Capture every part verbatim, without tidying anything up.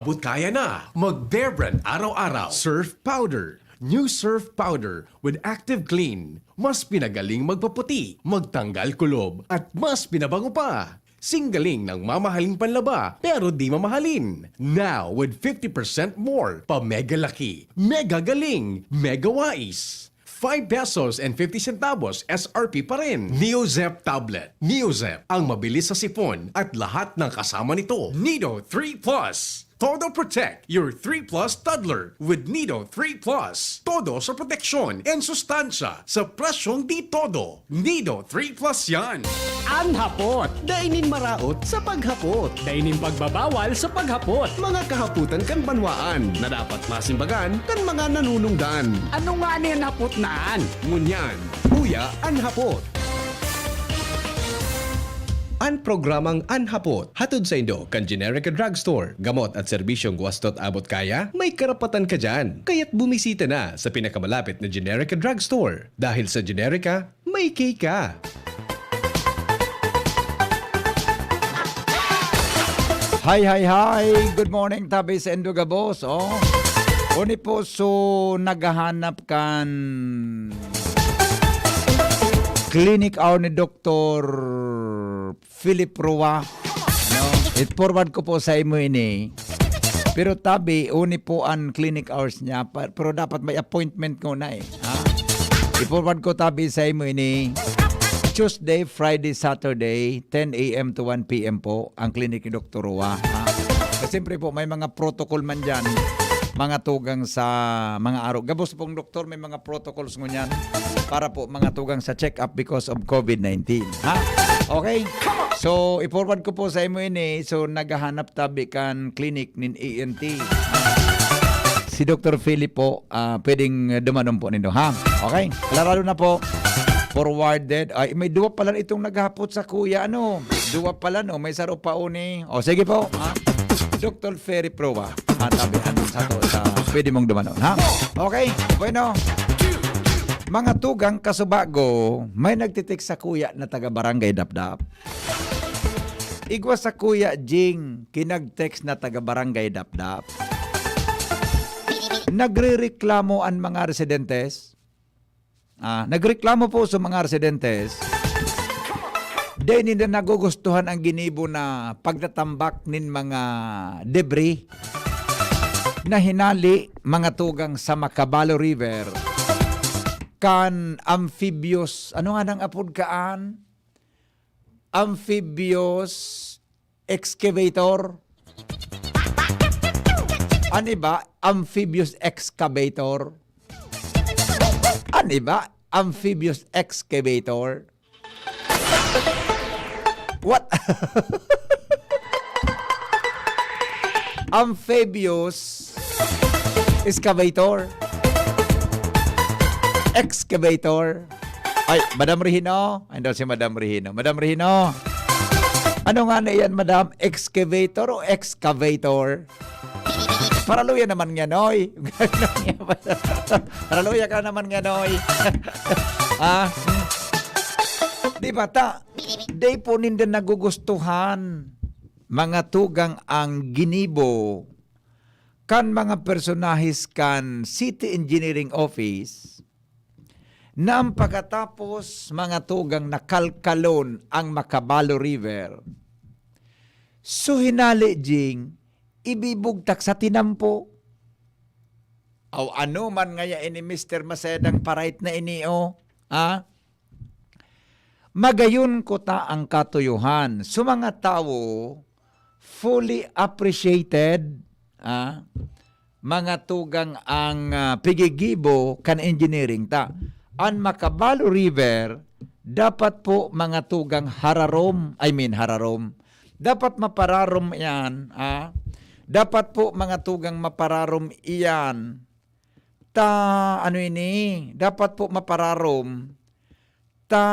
Abot kaya na! Mag-Bear Brand araw-araw. Surf Powder. New Surf Powder with Active Clean. Mas pinagaling magpaputi, magtanggal kulob, at mas pinabango pa. Singgaling ng mamahaling panlaba, pero di mamahalin. Now, with fifty percent more, pa mega laki, mega galing, mega wais. Five pesos and fifty centavos S R P pa rin. Neozep Tablet. Neozep, ang mabilis sa sipon at lahat ng kasama nito. Nido three Plus. Todo protect your three Plus toddler with Nido three Plus. Todo sa proteksyon and sustansya sa presyong di todo. Nido three Plus yan. An hapot. Dai nin maraot sa paghapot. Dai nin pagbabawal sa paghapot. Mga kahapotan kan banwaan na dapat masimbagan kan mga nanunungdan. Ano nga nin hapot naan? Ngunyan, uya an hapot. An programang An Hapot, hatod saindo kan Generica Drugstore. Gamot at serbisyong wasto't abot kaya, may karapatan ka diyan. Kaya't bumisita na sa pinakamalapit na Generica Drugstore. Dahil sa Generica, may K ka. Hi, hi, hi! Good morning, tabi saindo gabos, oh. Uni po, so, naghahanap kan clinic hour ni Doktor Philip Roa, no? I-forward ko po sa imo ini. Pero tabi, uni po an clinic hours niya, pa-, pero dapat may appointment ko na eh. Ha? I-forward ko tabi sa imo ini. Tuesday, Friday, Saturday, ten a m to one p m po ang clinic ni Doktor Roa. Ha? Kasi siyempre po, may mga protocol man dyan, mga tugang sa mga aro. Gabos pong doktor, may mga protocols ngunyan para po mga tugang sa check-up because of COVID nineteen. Ha? Okay? So, i-forward ko po sa imo ini. So, naghahanap tabi kan clinic nin E N T. Si Doktor Philip po, ah, pwedeng dumanon po nindo, ha? Okay? Klarado na po. Forwarded. Ay, may duwa pala itong naghapot sa kuya, ano? Duwa pala, no? May saro pa uni. O, sige po, ha? Doktor Ferry Proa. Matabi, ano, sa to, sa, pwede mong dumanon, ha? Okay, bueno. Mga tugang kasubago, may nagtitik sa kuya na taga Barangay Dapdap. Igwa sa Kuya Jing, kinag-text na taga Barangay Dapdap. Nagrereklamo an mga residentes. Ah, nagreklamo po sa mga residentes. Dai ninda nagugustuhan ang ginibo na pagtatambak nin mga debris na hinali, mga tugang, sa Macabalo River kan amphibious, ano nga nang apod kaan? Amphibious excavator. An iba, amphibious excavator. An iba, amphibious excavator. What? Amphibious excavator. Excavator. Ay, Madam Regino. Ay, daw si Madam Regino. Madam Regino. Ano nga na yan, Madam? Excavator o excavator? Paraluya naman nga, Noy. Paraluya ka naman nga, Noy. Ah, di ba ta? Di po ninda nagugustuhan, mga tugang, ang ginibo kan mga personahes kan City Engineering Office na ang pagkatapos, mga tugang, nakalkalon ang Macabalo River. So, hinali, Jing, ibibugtak sa tinampo. Aw, ano man ngaya ini, Mister Masedang, parait na ini, oh? Ha? Magayon ko ta ang katuyohan. So, mga tawo, fully appreciated, ah, mga tugang, ang, ah, pigigibo kan engineering ta. An Macabalo River, dapat po, mga tugang, hararom, I mean, hararom. Dapat mapararom iyan, ah. Dapat po, mga tugang, mapararom iyan. Ta, ano ini? Dapat po mapararom ta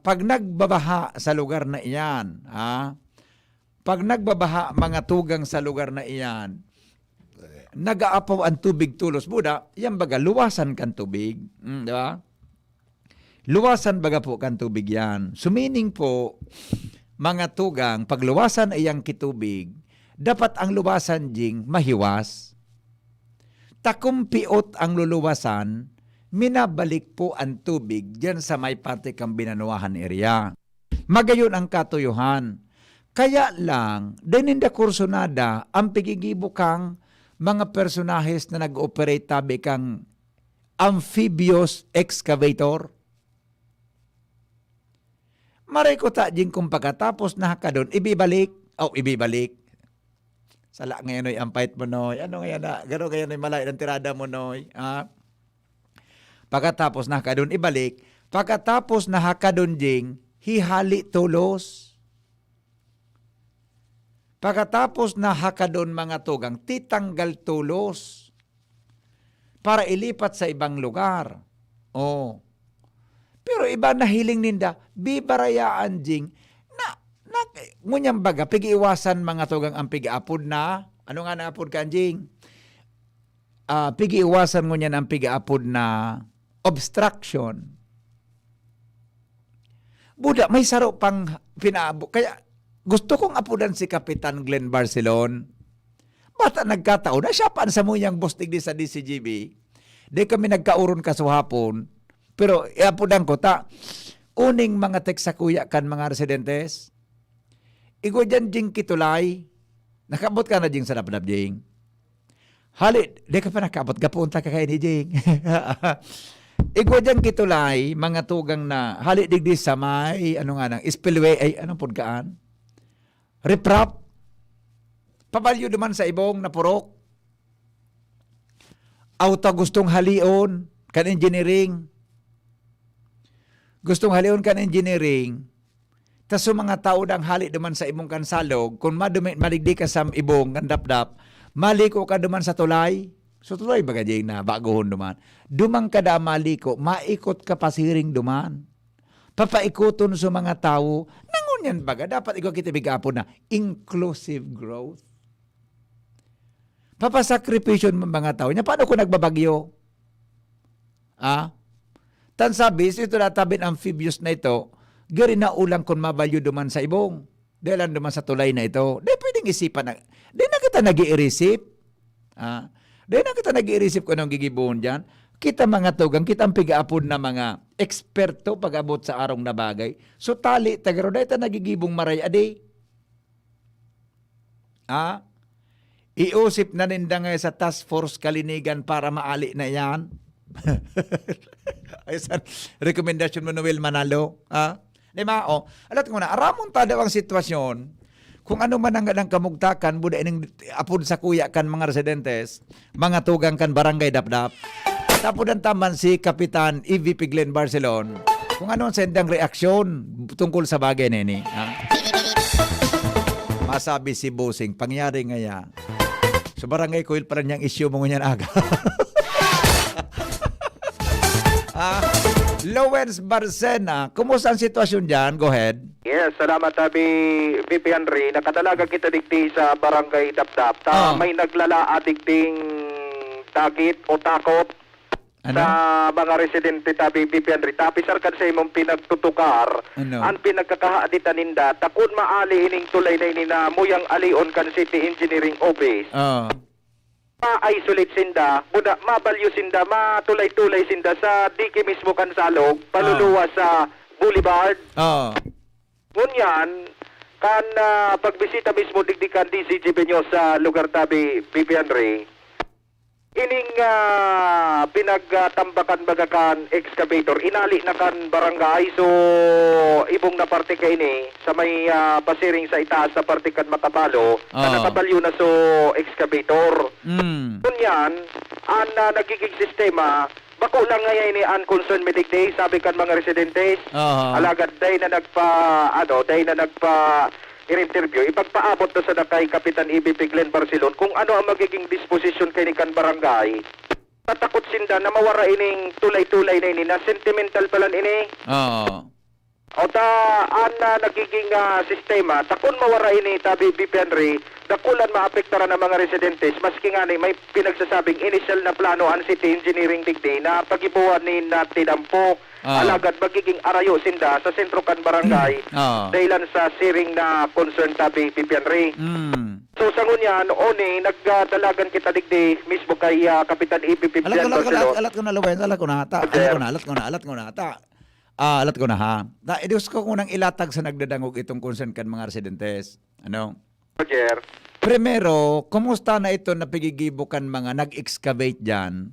pag nagbabaha sa lugar na iyan, ha? Pag nagbabaha, mga tugang, sa lugar na iyan, nag-aapaw an tubig tolos. Buda, yan baga, luwasan kan tubig. Mm, di ba? Luwasan baga po kan tubig yan. So, meaning po, mga tugang, pag luwasan iyang kitubig, Dapat ang luwasan, Jing, mahiwas. Ta kung piot ang luluwasan, minabalik po ang tubig diyan sa may parte kang Binanuahan area. Magayon ang katuyuhan. Kaya lang, dai ninda kursunada ang pigigibo kang mga personahes na nag-ooperate tabi kang amphibious excavator. Maray ko ta, Jing, kung pagkatapos na hakadon, ibibalik. O, ibibalik. Sala ngayon, Noy, ang pait mo, Noy. Ano ngayon na? Garo ngayon, Noy, malay ng tirada mo, Noy. Ha? Pagkatapos na hakadon, ibalik. Pagkatapos na hakadon, Jing, hihali tolos. Pagkatapos na hakadon, mga tugang, titanggal tolos para ilipat sa ibang lugar. Oh. Pero iba nahiling ninda, bibarayaan, Jing, na, na, ngunyan baga, pig-iiwasan, mga tugang, ang pig-aapod na, ano nga na apod ka, Jing? Ah, pig-iiwasan ngunyan ang pig-aapod na obstruction. Buda, may saro pang pinaabo. Kaya gusto kong apodan si Kapitan Glenn Barcelon. Bata nagkataon na siya pa ang samuyang boss digdi sa D C G B. Di kami nagkaoron kasuhapon. Pero iapodan ko ta, uning mga text sa kuya kan mga residentes. Igwa dyan, Jing, kitulay. Nakabot ka na, Jing, sa Dapdap, Jing? Hali, di ka pa nakabot. Gapuon ta ka kaini, Jing. Igwa dyan kitulay, mga tugang na, hali digdi sa may, ano nga nang, spillway, ay, anong pudkaan? Riprap. Pabalyo duman sa ibong na purok. Auto gustong halion, kan engineering. Gustong halion kan engineering. Ta so mga tao dang hali duman sa imong kansalog, kun madumi-, maligdi ka sa ibong kan Dapdap, maliko ka duman sa tulay. So, tulay baga dyan na bagohon duman. Duman ka da maliko, maikot ka pasiring duman. Papaikoton so mga tao. Nangunyan baga, dapat igwa kita bigapon na inclusive growth. Papasakripisyon mo mga tao. Nya, paano kung nagbabagyo? Ah? Tan sabi, so ito natabin amphibious na ito, gari na ulang kun mabalyo duman sa ibong. Dahil lang duman sa tulay na ito. Di pwedeng isipan na, di na kita nag-iirisip. Ah? Di na kita nag-iirisip kung anong gigibohon dyan. Kita mga tugang, kita ang pigaapod na mga eksperto pag-abot sa arong na bagay. So tali, tagaro, dahil ta nagigibong maray, adi. Ah? Iusip na ninda nga sa task force kalinigan para maali na iyan. Ay, san, rekomendasyon mo, Noel Manalo? Ah? Di ba? O, alat ko na, aramon ta daw ang sitwasyon. Kung ano man ang, ang kamugtakan, buda ining apod sa kuya kan mga residentes, mga tugang kan Barangay Dapdap. Tapos ang taman si Kapitan E V P Glenn Barcelon, kung ano ang sendang reaksyon tungkol sa bagay na ini. Ha? Masabi si Bossing, pangyari ngaya. So, barangay kuil pa rin niyang issue mo ngunyan aga. Ah, Lawrence Barcena, kumusta ang sitwasyon dyan? Go ahead. Yes, salamat, Abi, V P Henry. Nakadalaga kita digdi sa Barangay Dapdap. Ta, Ah. may naglalaad digding dakit o takot Ano? sa mga residente, Tabi, V P Henry. Tapisar kan sa imong pinagtutukar, Ano? ang pinagkakahaditan ninda, ta kun maali ining tulay na ini na muyang alion kan City Engineering Office. Ah. Ma-isolate sinda, buda, mabalyo sinda, matulay-tulay sinda sa diki mismo kan Salog, paluluwas sa Boulevard. Oo. Ngunyan, kan, ah, pagbisita mismo digdi kan D C G Benyo sa lugar, Tabi, V P Henry, ining, ah, pinagtambakan baga kan excavator, inali na kan barangay, so ibong na parte kaini sa may, ah, pasiring sa itaas sa parte kan Matabalo, na Oo. nakabalyo na so excavator. Mm. Ngunyan, an, ah, nagiging sistema, bako lang ngaya ini an concern mi digdi, sabi kan mga residentes. Aha. Alagad dai na nagpa, ano, dai na nagpa-interview, ipagpaabot na sana kay Kapitan E V P Glenn Barcelon kung ano ang magiging disposisyon kaini kan barangay. Tatakot sinda na mawara ining tulay-tulay na ini, na sentimental palan ini. Oo. O ta, an, ah, nagiging, ah, sistema, ta kun mawara ini, tabi, Bipian Ray, dakulan maapektaran ang mga residentes, maski ngani may pinagsasabing inisyal na plano an city engineering digdi na pagibohan nin, ah, tinampo. Ah. Alagad magiging arayo sinda sa sentro kan barangay Oo. dahilan sa siring na concern, tabi, Bipian Ray. Mm. So, sa ngunyan, oni, nagdalagan kita digdi mismo kay, ah, Kapitan A B P Alat ko Bipian na, alat, Barcelon. alat ko na, Luwen, alat ko na, ta, Sir. alat ko na, alat ko na, alat ko na, ta. Ah, alat ko na, ha. Ta, eh, Diyos ko, kung nang ilatag sa nagdadangog itong concern kan mga residentes. Ano? Roger. Primero, kumusta na ito na pigigibo kan mga nag-excavate diyan?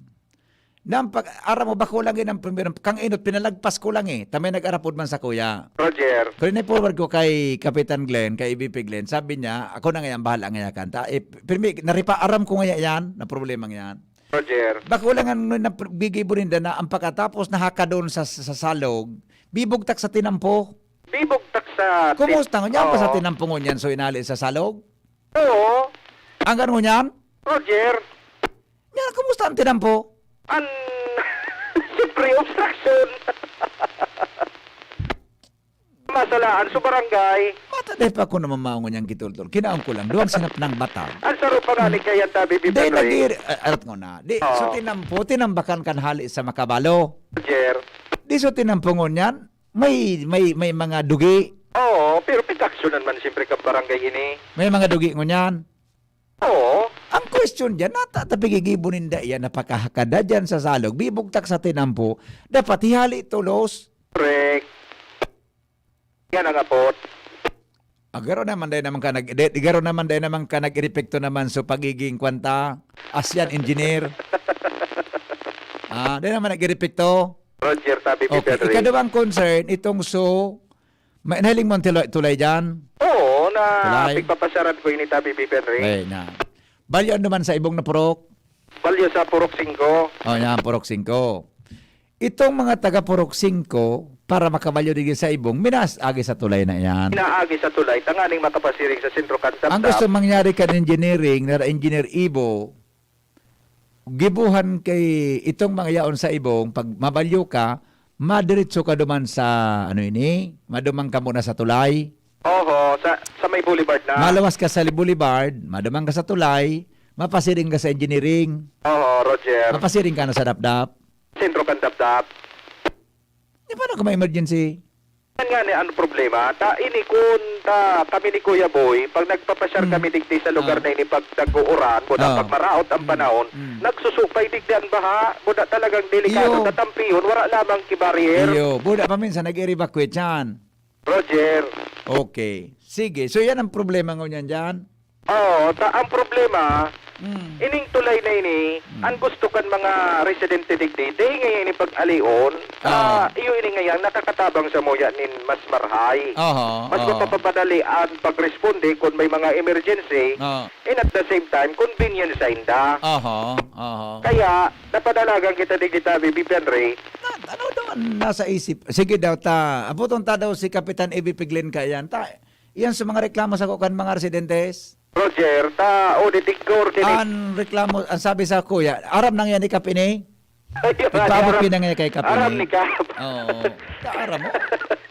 Nang pag-, aram mo, bako lang yun ang primero. Kang inot, pinalagpas ko lang eh. Ta may nag-arapod man sa kuya. Roger. Kung ini-forward ko kay Kapitan Glenn, kay A B P Glenn, sabi niya, "Ako na ngayon, bahala ngayon kan." Ta, eh, pirmi, naripa, aram ko ngayon yan, na problemang yan. Roger. Bako lang ang nagigibo ninda na ang pagkatapos nahakadon sa, sa salog, bibugtak sa tinampo. Bibugtak sa tin-, Kumusta ngunyan pa sa oo. tinampo ngunyan so inali sa salog? Oo. Hanggang ngunyan? Roger. Yan, kumusta ang tinampo? An-, siyempre, obstruction. Masalaan sa barangay. Mata, dahil pa ako namamaon ngunyan, Kitultol. Kinaon ko lang, duwang sinap ng bata. Ang sarap pa nga ni kaya tabi, Di, Bipian Ray. nagir-, a-, arat ko na. Di, Oo. so tinampo, tinambakan kan hali sa makabalo. Roger. Di, so tinampo ngunyan, may, may, may mga dugi. Oo, pero pitaksyonan man siyempre ka barangay ini. May mga dugi ngunyan. Oo. Ang question dyan, nata-, tapigigibo ninda iyan, napakahakada dyan sa salog, bibugtak sa tinampo, dapat hihali tulos. Correct. Yan ang abot. Agaro naman dahil naman ka nag-, de-, igaro naman dahil naman ka nag-irepekto naman sa pagiging kwanta, Asian engineer. Ah, dahil naman nag-irepekto. Roger, tabi, Okay, Peter Ray. Ikaduhang concern, itong so, may nahiling mo ang tulay, tulay dyan? Oo, na Tulay? pigpapasyaran ko ini, tabi, Peter Ray. Ay, na. Balyo ano man sa ibong na purok? Balyo sa purok singko. Oh, yan, purok singko. Itong mga taga purok singko, para makabalyo digdi sa ibong, minaas agi sa tulay na yan. Inaagi sa tulay, tanganing makapasiring sa sentro kan Ang Taptap. gusto mangyari kan engineering, na engineer Ibo, gibuhan kay itong mga yaon sa ibong, pag mabalyo ka, madiretso ka duman sa, ano ini, maduman ka muna sa tulay. Oho, sa, sa may boulevard na. Maluwas ka sa boulevard, maduman ka sa tulay, mapasiring ka sa engineering. Oho, Roger. Mapasiring ka na sa Dapdap. Sentro kan Dapdap. Di ba na kung may emergency? Yan nga ni ang problema. Ta, ini kun ta, kami ni Kuya Boy, pag nagpapasyar Hmm. kami digdi sa lugar Ah. na ini, pag nag-uuran, muna Ah. pag maraot ang Hmm. panahon, Hmm. nagsusupay digdi ang baha, muna talagang delikado, Iyo. tatampihon, wala lamang ki barrier. Iyo, buda pa minsan nag-evacuate yan. Roger. Okay. Sige. So, yan ang problema ngunyan dyan? Oo, ta, ang problema, Mm. ining tulay na ini, Mm. ang gusto kan mga residente digdi, dai ngaya ini pag-alion, Ah. ah, iyo ini ngaya nakakatabang sa muya nin mas marahay. Oho, Mas oo. mapapapadali ang pagresponde kun may mga emergency, Oo. and at the same time, convenience sa inda. Oho, oho. Kaya, napadalagan kita digdi, tabi, Bipian Ray. Na, ano daw ang nasa isip? Sige daw ta, abuton ta daw si Kapitan A B P Glenn kayan. Ta, Yan sa mga reklamo sa kuan mga residentes. Roger, ta, o, di tigor, kini. Ang reklamo, ang sabi sa kuya, "Aram na ngaya ni Kap ini?" Ay, Ipabot aram. Pina ngaya kay Kap Aram ini. ni Kap. Oo. Ta, aram mo.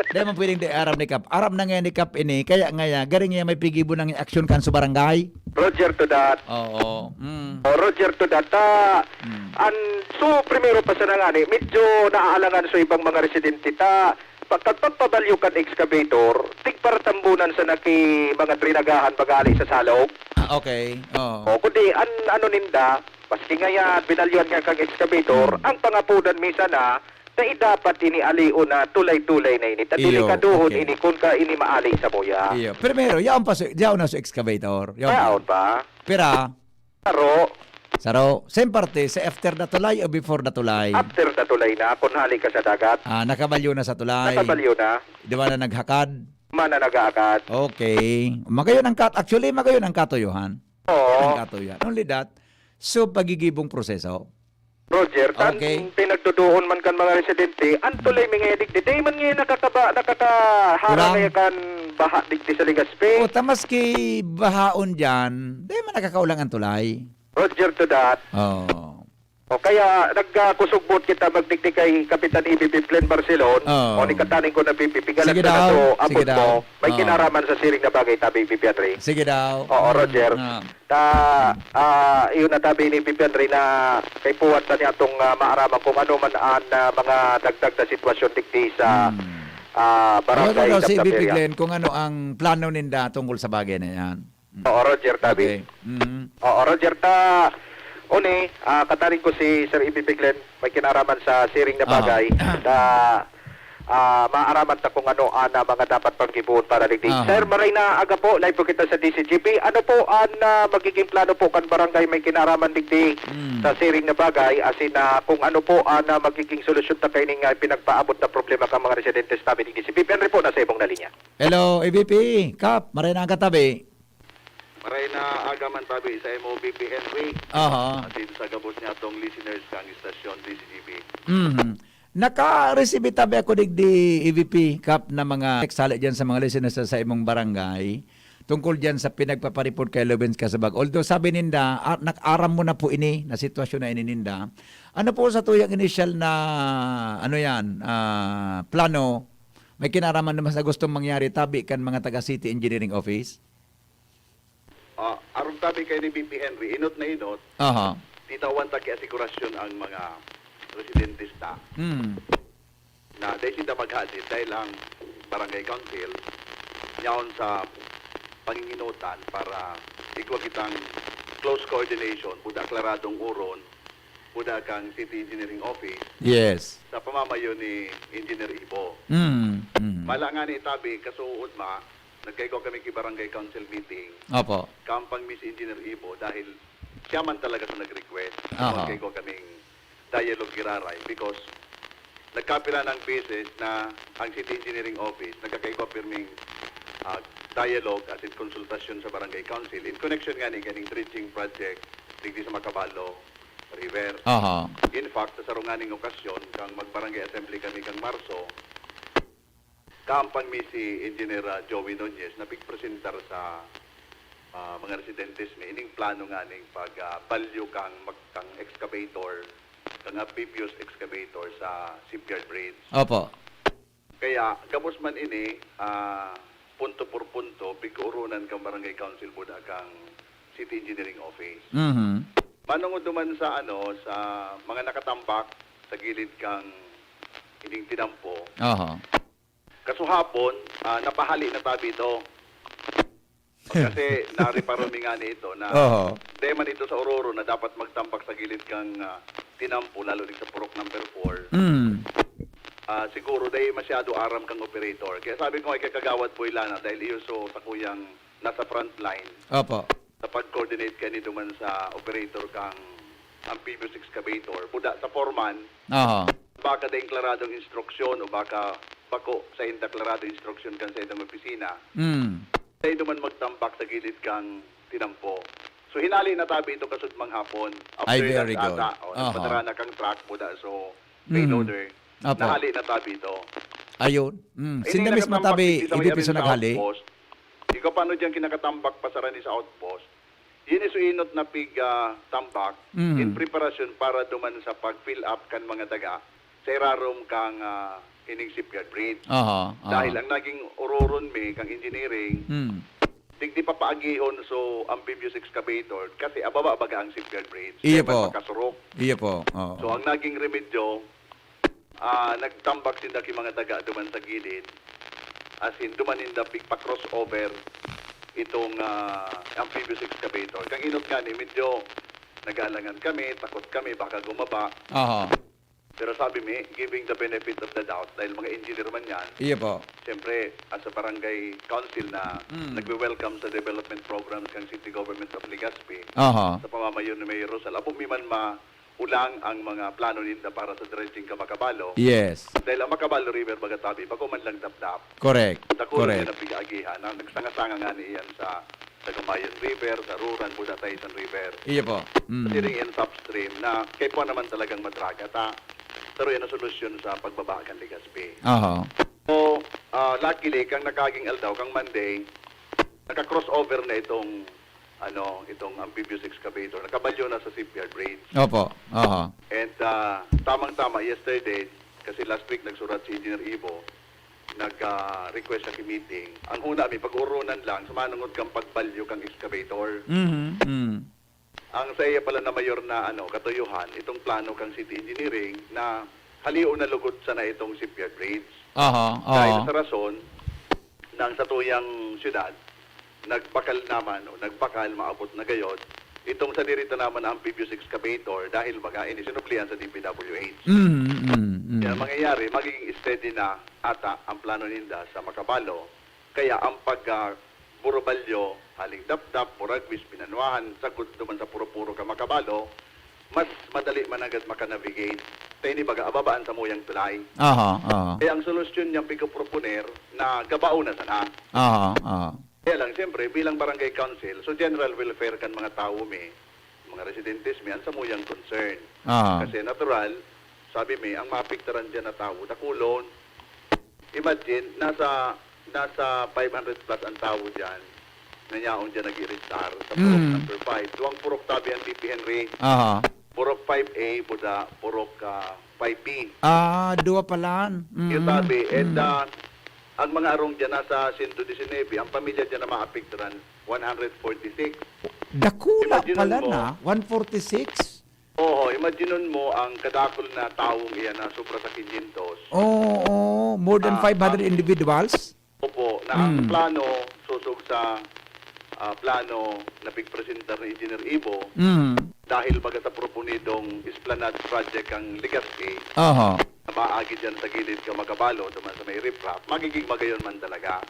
Di man pwedeng di aram ni Kap. Aram na ngaya ni Kap ini, kaya ngaya, garing ngaya may pigibo ng aksyon kan sa barangay. Roger to that. Oo. Mm. O, Roger to that. Ta, Mm. an, so, primero pa sa nangani, medyo naaalangan sa ibang mga residente. Ta, Pag, pag pagpabalyo kan excavator, tigparatambunan sana ki mga drenagahan baga ali sa salog. Ah, okay. Oo. O, kundi, an, ano ninda, maski ngaya, binalyuhan ka kan excavator, Mm. ang pangapodan mi sana, dai dapat ini alion na tulay-tulay na ini. Ta Iyo, delikadohon okay. ini kun ka ini maali sa muya. Iyo. Primero, yaon pa sa, yaon na sa excavator. Yaon pa. Yaon pa. Pira? Saro. Saro. Same parte, sa after the tulay o before the tulay? After the tulay na, kung hali ka sa dagat. Ah, nakabalyo na sa tulay. Nakabalyo na. Di ba na naghakad? Mana nag-aakad. Okay. Magayon ang kat-, actually, magayon ang katuyuhan. Oo. Magayon ang katuyuhan. Only that, so, pagigibong proseso. Roger, tan Okay. pinagduduon man kan mga residente, ang tulay mi ngayon digdi, di man ngayon nakakaba-, nakakahara Kulang. ngayon kan baha digdi sa Legazpi. O, ta maski bahaon dyan, di man nakakaulang ang tulay. Roger to that. Oo. O kaya nagkusog-buot kita magdigdi kay Kapitan E V P Glenn Barcelon, Oo. o ni Kataning ko na P P P, galang Sige ka na daw, to, sige abot daw. mo, may Oo. kinaraman sa siring na bagay, tabi, P P Henry. Sige daw. Oo, Mm, Roger. ah. Ta, ah, iyon na tabi ni P P Henry na kaipuhan ta niya itong, ah, maaraman kung ano man ang, ah, mga dagdag na sitwasyon digdi sa, Mm. ah, Ano barangay daw si Dapdap E V P area. Glenn kung ano ang plano ninda tungkol sa bagay na yan? Mm. Oo, Roger, tabi. Okay. Mm. Oo, Roger, ta, uni, ah, kataring ko si Sir E V P Glenn, may kinaraman sa siring na Aha. bagay. Ta, ah, maaraman ta kung ano ang, ah, mga dapat panggibohon para digdi. Aha. Sir, maray na aga po, live po kita sa D C G P. Ano po ang, ah, magiging plano po kan barangay may kinaraman digdi Mm. sa siring na bagay? As in, ah, kung ano po ang, ah, magiging solusyon ta kaining, ah, pinagpaabot na problema kan mga residentes tabi digdi. Si P P Henry po, nasa ibong na linya. Hello, E V P. Kap, maray na aga tabi. Maray na aga man tabi sa imo, V P Henry. Aha. Asin sa gabos niya tong listeners kang istasyon, D C G B. Mhm. Naka-receive tabi ako digdi, E V P, Kap, na mga text hali diyan sa mga listeners sa, sa imong barangay tungkol diyan sa pinagpapareport kay Lubens Casabag. Although sabi ninda, ah, nakaram mo na po ini, na sitwasyon na ini ninda. Ano po sa tuyang initial na, ano yan, ah, plano? May kinaraman naman sa gustong mangyari tabi kan mga taga City Engineering Office? Ah, arog tabi kay ni V P Henry, inot na inot, Aha. titawan ta ki asigurasyon ang mga residentes ta Mm. na dai sinda maghadit dahil ang barangay council yaon sa panginginotan para igwa kitang close coordination, buda klaradong uron, buda kang City Engineering Office Yes. sa pamamayo ni Engineer Ibo. Mm, mm. Mala nga ni tabi, kasuod ma, nagkaigwa kami ki barangay council meeting. Opo. Kampang mi si Engineer Ibo dahil siya man talaga sa nag-request. Aha. Nagkaigwa kaming dialogue giraray because nagkapira ng beses na ang City Engineering Office nagkakaigwa pirming, ah, dialogue as in konsultasyon sa barangay council in connection nga ni ganing dredging project digdi sa Macabalo River. Aha. In fact, sa sarong nganing okasyon, kang mag-barangay assembly kami kang Marso, kampang mi si Engineer, ah, Joey Nunez na pigpresentar sa, ah, mga residentes mi ining plano nga ning pag, ah, balyo kang mag-, kang excavator, kang amphibious excavator sa Shipyard Bridge. Opo. Kaya, gabos man ini, ah, punto por punto, pigkuurunan kang Barangay Council buda kang City Engineering Office. Mhm. Manungod duman sa, ano, sa mga nakatambak sa gilid kang ining tinampo. Aha. Kasuhapon, ah, napahali na tabi ito. Kasi nareparo mi ngani ito na Oho. dai man ito sa ororo na dapat magtambak sa gilid kang, ah, tinampo, lalo din sa purok number four. Mm. Ah, siguro dai masyado aram kang operator. Kaya sabi ko nga kay Kagawad Boy Lana, dahil iyo so sakuyang nasa frontline Opo. sa pag-coordinate kani duman sa operator kang amphibious excavator. Buda sa foreman, Aha. baka daing klaradong instruksyon o baka bako sa inda klaradong instruksyon kan sa indang opisina. Mm. Sa indo man magtambak sa gilid kang tinampo. So, hinali na tabi ito kasud manghapon. Ay, After very lunch good. ata, o, Aha. nagpadara na kang truck, buda. So, Mhm. payloader, Apo. nahali na tabi ito. Ayun. Mm. Ini Sinda mismo nakatambak tabi, dito sa may ibibig sa amin sa naghali? Outpost. Ikaw, paano dyan kinakatambak pa sa rani sa outpost? Yun is inot na pig, ah, tambak Mhm. in preparasyon para duman sa pag-fill up kan mga daga sa irarom kang, ah, ining shipyard bridge. Aha, aha. Dahil ang naging uroron mi kang engineering, Hmm. digdi papaagihon so amphibious excavator kasi ababa baga ang shipyard bridge. Iyo Kaya mas po. makasurok. Iyo po. Oo. So, ang naging remedyo, ah, nagtambak sinda ki mga daga duman sa gilid. As in, duman ninda pigpa-crossover itong, ah, amphibious excavator. Kang inot nga ni, medyo nag-aalangan kami, takot kami, baka gumaba. Aha. Pero sabi mi, giving the benefit of the doubt, dahil mga engineer man yan, Iyo po. siyempre, as a barangay council na Mm. nagwe-welcome sa development programs ng City Government of Legazpi, Aha. sa pamamayo ni Mayor Rosal, apo mi man maulang ang mga plano ninda para sa dredging ka Macabalo. Yes. Dahil ang Macabalo River, baga tabi, bako man lang dapdap. Correct. Dakul Correct. na pig-aagihan. Na, nagsanga-sanga nga ni iyan sa Dagamayan River, sa Ruran, Buda, Taysan River. Iyo po. Mm. Siring yan sa upstream na kaipuhan naman talagang madraga ta. Pero yan ang solusyon sa pagbaba kan Legazpi. Aha. So, ah, luckily, kang nakaging aldaw, kang Monday, naka-crossover na itong ano, itong amphibious excavator. Nakabalyo na sa shipyard bridge. Opo. Aha. And ah, tamang-tama, yesterday, kasi last week nagsurat si Engineer Ibo, nag-request sa meeting. Ang huna, may pag-urunan lang, sumanungod kang pagbalyo kang excavator. Mhm. Mm. Ang sa iya pala na mayor na ano, katuyuhan, itong plano kang city engineering na halion na lugod sana itong shipyard bridge. Aha. Dahil Aha. sa rason ng satuyang syudad, nagbakal naman o nagbakal, maabot na gayod, itong sa dirita naman na amphibious excavator dahil baga ini sinublihan sa D P W H. Mm, mm, mm. Kaya mangyayari, magiging steady na ata ang plano ninda sa Makabalo. Kaya ang pag ah, Burubalyo, haling Dapdap, Muragwis, Pinanuahan, sagkod duman sa Puro-Puro ka Makabalo, mas madali managad makanavigate. Kaya ini baga ababaan sa muyang tulay. Aha, aha. Kaya ang solusyon niyang pigpoproponer na gabao na sana. Aha, aha. Kaya lang, siyempre, bilang barangay council, so general welfare kan mga tawo mi, mga residentes mi, ang samuyang concern. Aha. Kasi natural, sabi mi, ang maapektaran dyan na tawo, dakulon. Imagine, nasa nasa five hundred plus ang tawo dyan na yaon dyan nag-iristar sa Purok Mm. number five. Duwang purok tabi ang D P Henry. Aha. Purok five A, buda, Purok ah, five B. Ah, duwa pala. Mm. Yung tabi. And Mm. ah, ang mga arong dyan nasa sento disinebe, ang pamilya dyan na maapektaran, one hundred forty-six. Dakula Imagine pala mo. Na. One forty-six? Oo, imaginon mo ang kadakol na tawong iyan na sobra sa quinientos. Oo, oo. More than Ah, five hundred ah. individuals? Opo, na ang Mm. plano, susog sa ah, plano na pigpresentar ni Engineer Ibo, Mm. dahil baga sa proponidong Esplanade Project ang Legazpi, Aha. na maagi dyan sa gilid ka Makabalo, duman sa may riprap, magiging magayon man talaga.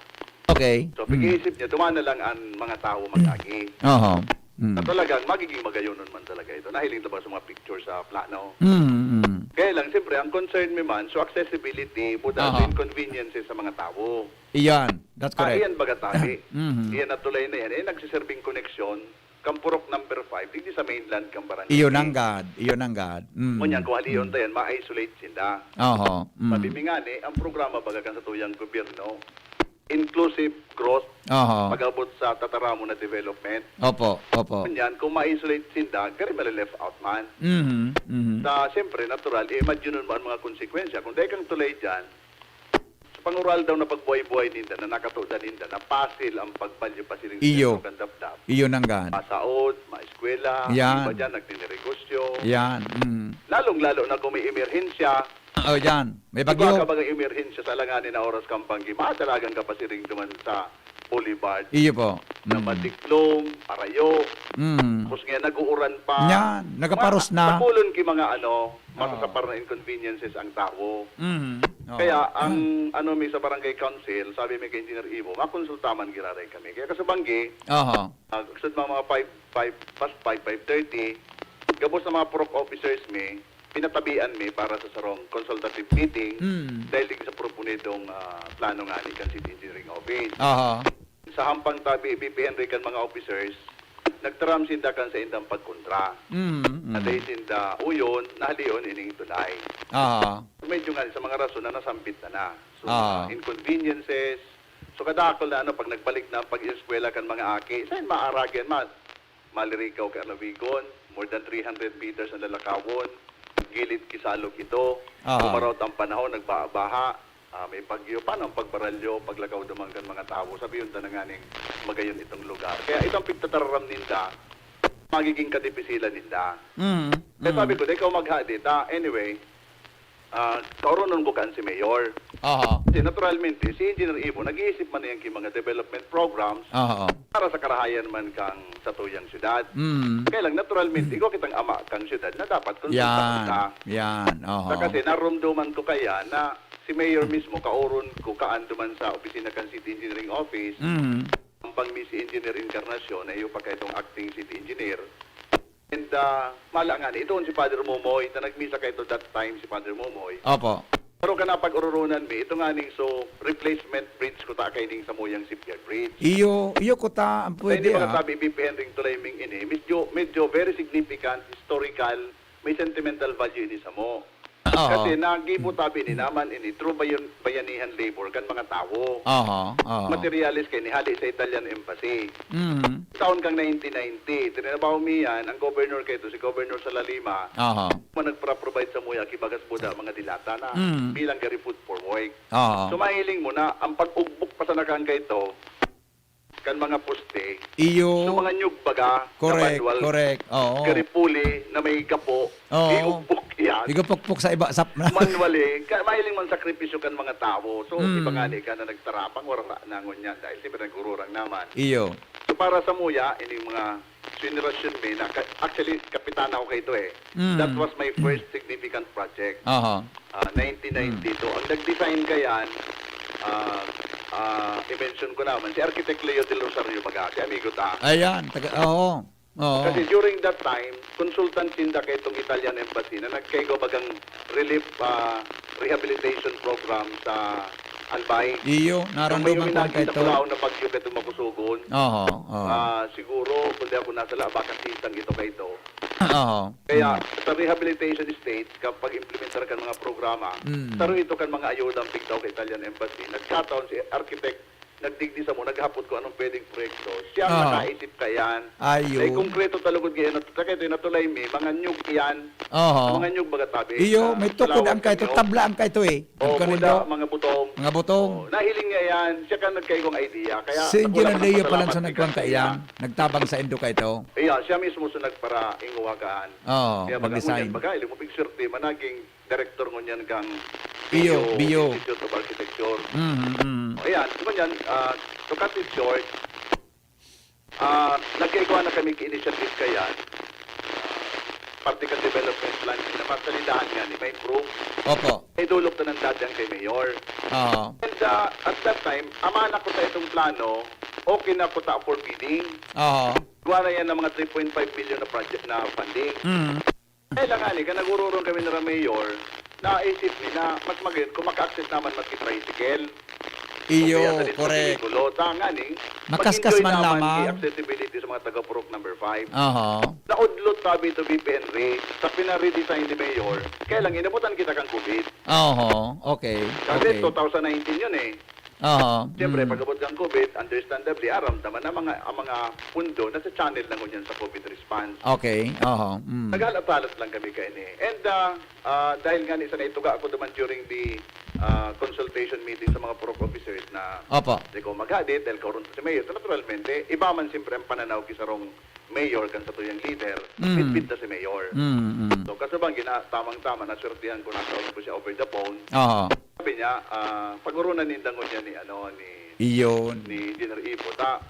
Okay. So, Mm. pag-iisip niya, duman na lang ang mga tao mag-agi. Aha. Mm. Na talagang magiging magayonon man talaga ito. Nahiling ta ba sa mga picture sa plano? Mm, mm. Kaya lang, siyempre, ang concern mi man, so accessibility, buda, Aha. inconveniences sa mga tao. Iyan. That's Ah, correct. iyan baga tabi. Mhm. Iyan na tulay na yan. Eh, nagsiserbing koneksyon, kang Purok number five, digdi sa mainland, kang barangay. Iyo nanggad. Iyo nanggad. Mm. Ngunyan, kung halion Mm. ta yan, ma-isolate sinda. Oho. Mm. Sabi mi nga ni, ang programa baga kan satuyang gobyerno, inclusive growth, Oho. pag-abot sa tataramon na development. Opo, opo. Ngunyan, kung ma-isolate sinda, kaya may left out man. Mhm, mhm. Sa, siyempre, natural, i-imagine mo ang mga konsekwensya. Kung dahil kang tulay dyan, sa pangural daw na pagbuhay-buhay ninda, na nakatuda ninda, na pasil ang pagbalyo pasiring Iyo. sa Dapdap. Iyo nanggad. Masaod, maeskwela, Yan. iba dyan, nagninegosyo. Yan. Mm. Lalong-lalo na kung may emerhensya, Oh, yan. May iba bagyo. ka baga emerhensya sa alanganin na oras kang banggi, madalagan ka pasiring duman sa Boulevard. Iyo po. Na Mm. matiklom, parayo, Mm. tapos nga nag-uuran pa. Yan, nagaparos Ma- na. Dakulon ki mga ano, masasapar Oo. na inconveniences ang tao. Mhm. Oo. Kaya ang ano mi sa barangay council, sabi mi kay Engineer Ibo, makonsulta man giraray kami. Kaya kasubanggi, Aha. uh, sud mga, mga five, five, past five, five thirty, gabos na mga purok officers mi, pinatabian mi para sa sarong consultative meeting Mm. dahil din sa proponidong ah, plano nga ni kan City Engineering Office. Aha. Sa hampang tabi, B P Henry kan mga officers, nagtaram sinda kan sa indang pagkontra. Mm. Na Mm. dahil sinda uyon, nahalion ining tulay. Aha. Medyo nga sa mga rason na nasambit na na. So, Ah. uh, inconveniences. So, kadakol na ano, pag nagbalik na ang pag-eskwela kan mga aki, saan maaragyan man? Malirigaw ka lawigon, more than three hundred meters ang lalakawon, gilid kisalog ito, Ah. Umaraw ang panahon, nagbaha-baha, ah, may bagyo, paano ang pagbaralyo, paglakaw duman kan mga tawo? Sabi yun, tananganing magayon itong lugar. Kaya itong pigtatararam ninda, magiging kadipisilan ninda. Mm. Kaya Mm. sabi ko, "Di ikaw maghadi ta." Anyway, ah, kauronon ko kan si Mayor. Aha. Kasi naturalmente, si Engineer Ibo, nag-iisip man yan ki mga development programs Aha. para sa karahayan man kang satuyang syudad. Mm. Kaya lang, naturalmente, ikaw kitang ama kang syudad na dapat konsultahan ta. Yan. Yan. Aha. Sa kasi narumduman ko kaya na si Mayor mismo, kauron ko kaan duman sa opisina kan City Engineering Office, Mm. ang pang si Engineer Encarnacion, na iyo pa kaitong acting city engineer. And uh, mala nga ni, itoon si Father Momoy, na nagmisa kaito that time si Father Momoy. Opo. Pero kana pag-ururunan mi, ito nga ning so replacement bridge ko ta kay ning samuyang shipyard bridge. Iyo, iyo ko ta ang Kaya pwede hindi ah. Sabi, B P Henry, tulay ming ini, medyo, medyo very significant, historical, may sentimental value ini sa mo. Oo. Kasi nagibo tabi ni naman ini through bayon-, bayanihan labor kan mga tawo. Aha, aha. Materyales kay ni hali sa Italian Embassy. Mhm. Taon kang nineteen ninety, trinabaho mi yan, ang governor kaito, si Governor Salalima, Aha. man nagpra-provide samuya ki bagas buda, mga dilata na, Mm. bilang gari food for work. Aha. So, mahiling mo na, ang pag-ugbok pa sana kan kaito, kan mga poste, Iyo. so, mga nyug baga, na Correct, manual, correct. Oo. gari puli na may gapo, Oo. iugbok yan. Igapukpok sa iba, sa Manual eh. Kaya mahiling man sakripisyo kan mga tawo. So, Mm. iba nga ni ka na nagtarapang, wala na ngunyan. Dahil siyempre, nagururang naman. Iyo. So, para samuya, ining mga generasyon mi na ka-, actually, kapitan ako kaito eh. Mm. That was my first significant project. Aha. Ah, nineteen ninety-two. Mm. Ang nag-design kayan, ah, ah, i-mention ko naman, si Architect Leo Del Rosario baga, si amigo ta. Ayan, taga, oo. Oo. Kasi during that time, consultant sinda kaitong Italian Embassy na nagkaigwa bagang relief, ah, rehabilitation program sa Albay. Iyo, Kung may narandoman ko ang uminagin na kaito. Kulaon na bagyo kaitong makusugon. Oho, oho. Ah, siguro, kung di ako nasala, baka sisang ito kaito. Oho. Kaya, Mm. sa rehabilitation stage, kapag implementar kan mga programa, Mm. saro ito kan mga ayuda ang pigtaw ka Italian Embassy. Nagkataon si architect nagdigdi samo, naghapot kung anong pwedeng proyekto. Siya ang Aha. nakaisip kayan. Ayun. Ay, konkreto ta lugod ngayon. At saka ito, natulay mi, mga nyug iyan. Aha. Mga nyug baga tabi Iyo, na may tukod salamat ang kaito, ninyo. Tabla ang kaito eh. Oh, Ang kanindo. Buda, mga butong. Mga butong. Oh, nahiling niya yan. Siya ka nagkaigong idea. Kaya Si Engineer ako Leo pala nagpapasalamat sa kay nagkuhan kaiyan. Kanya. Nagtabang sa indo kaito. Iya, siya mismo sa nagparainguwagaan. Oo, Kaya baga nag-design. ngunyan, baga, ilimupig swerte, managing direktor ngunyan kang Bio, Bio, Bio. Institute of Architecture. Mhm, mhm. Ayan, so ngunyan, ah, to cut it short, ah, nagkaigwa na kami initiative kayan, ah, parte kan development plan na masalidahan nga ni ma-improve. Opo. May dulog na ng dati ang kay Mayor. Oo. And, ah, at that time, amana ko sa itong plano, okay na ko ta for bidding. Oo. Gawa na yan ng mga three point five million na project na funding. Mhm. Kailangan eh, kan nagururong kami na Mayor, naisip ni na mas magayon kung maka-access naman maski tricycle. Iyo, Kung kaya sa correct. Vehikulo, tanga ni, Makaskas mag-enjoy man naman lamang. Di accessibility sa mga taga Purok number five. Aha. Naudlot sabi ito B P N R I, sa pinaredesign ni Mayor, kaya lang inabutan kita kang COVID. Oho, okay, Kasi okay. two thousand nineteen yun eh. Aha, Siyempre, mm. pag-abot kang COVID, understandably, aram naman ang mga, ang mga pundo na sa channel na ngunyan sa COVID response. Okay, aha, mm. Naghalat-halat lang kami kaini. And, ah, ah, dahil nga ni sa naituga ako naman during the, ah, consultation meeting sa mga Purok officers na Opo. di ko maghadit dahil kaurunta si Mayor. So, naturalmente, iba man siyempre ang pananaw ki sarong Mayor kan sa tuyang leader, Mm. bitbit na si Mayor. Mm, mm. So, kaso bang gina-, tamang-tama, naswertihan ko, nakausap ko siya over the phone. Aha. Sabi niya, ah, pag-urunan ninda ngunyan ni, ano, ni, Iyon. ni Engineer Ibo. Ta,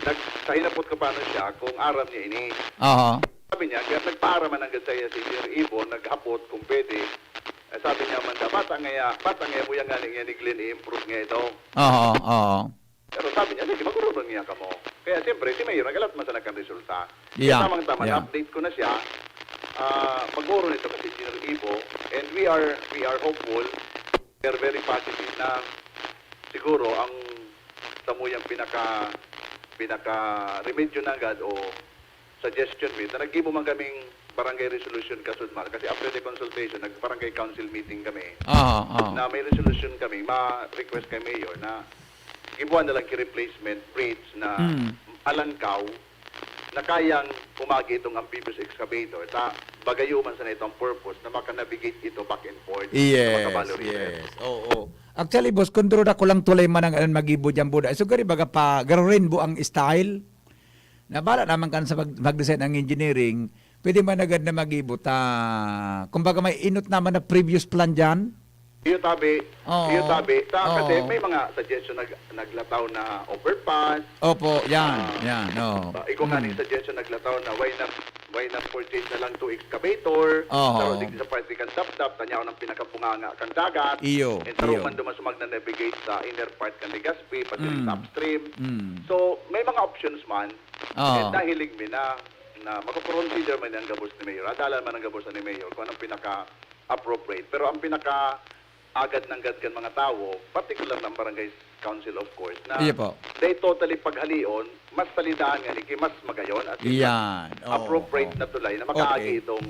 nag-, sa hinapot ko paano siya kung aram niya ini. Aha. Sabi niya, kaya nagpaaraman ang gad saiya si Engineer Ibo, naghapot kung pwede. Eh, sabi niya man daw, "Bata ngaya, bata ngaya mo yan nga ni, nga ni Glenn i-improve nga ito." Aha, aha. Pero sabi niya, "Sige, mag-ururon niya kamo." Kaya siyempre, si Mayor, nagalat man sana kan resulta. Kaya Yeah, tamang-tama, yeah. na-update ko na siya. Ah, mag-ururon ito kasi Engineer Ibo, and we are, we are hopeful, we are very positive na siguro ang samuyang pinaka, pinaka remedyo na agad o suggestion mi, na naggibo man kaming barangay resolution kasudmal. Kasi after the consultation, nag-barangay council meeting kami. Aha, aha. Na may resolution kami, ma-request kay Mayor na gibuan na lang ki replacement bridge na Mm. alangkaw na kayang umagi itong amphibious excavator. Ta, bagayo man sana itong purpose na maka-navigate ito back and forth sa Yes, Macabalo River. yes. Oo. Actually, boss, kung duro na ko lang tulay man ang, ang magibo dyan, Buda. So, gari baga pa, garo rainbow ang style. Nabala naman kan sa mag-, mag-design ang engineering, pwede man agad na mag-ibo ta. Kumbaga may inot naman na previous plan dyan. Iyo tabi. Oo. Iyo tabi. Ta, kasi Oo. may mga suggestion nag-, naglataw na overpass. Opo, yan, Ah, yan, oo. ah, ikaw nga Mm. ning suggestion naglataw na why not, why not purchase na lang two excavator? Oo. Pero di sa parte kan Dapdap, tanya ang pinakabunganga kan dagat. Iyo, And sa iyo. Roman duman sumag na navigate sa inner part kan Legazpi, pati rin Mm. sa upstream. Mm. So, may mga options man. Oo. And nahiling mi na, na mako-consider man ang gabos ni Mayor. Adalan man ang gabos ni Mayor kung anong pinaka-appropriate. Pero ang pinaka-agad nanggad kan mga tawo, particular ng barangay council, of course, na Iya po. they totally paghalion, mas salidahan nga ni, ki mas magayon, as in, Iyan. Oo, appropriate oo. na tulay na makaagi Okay. itong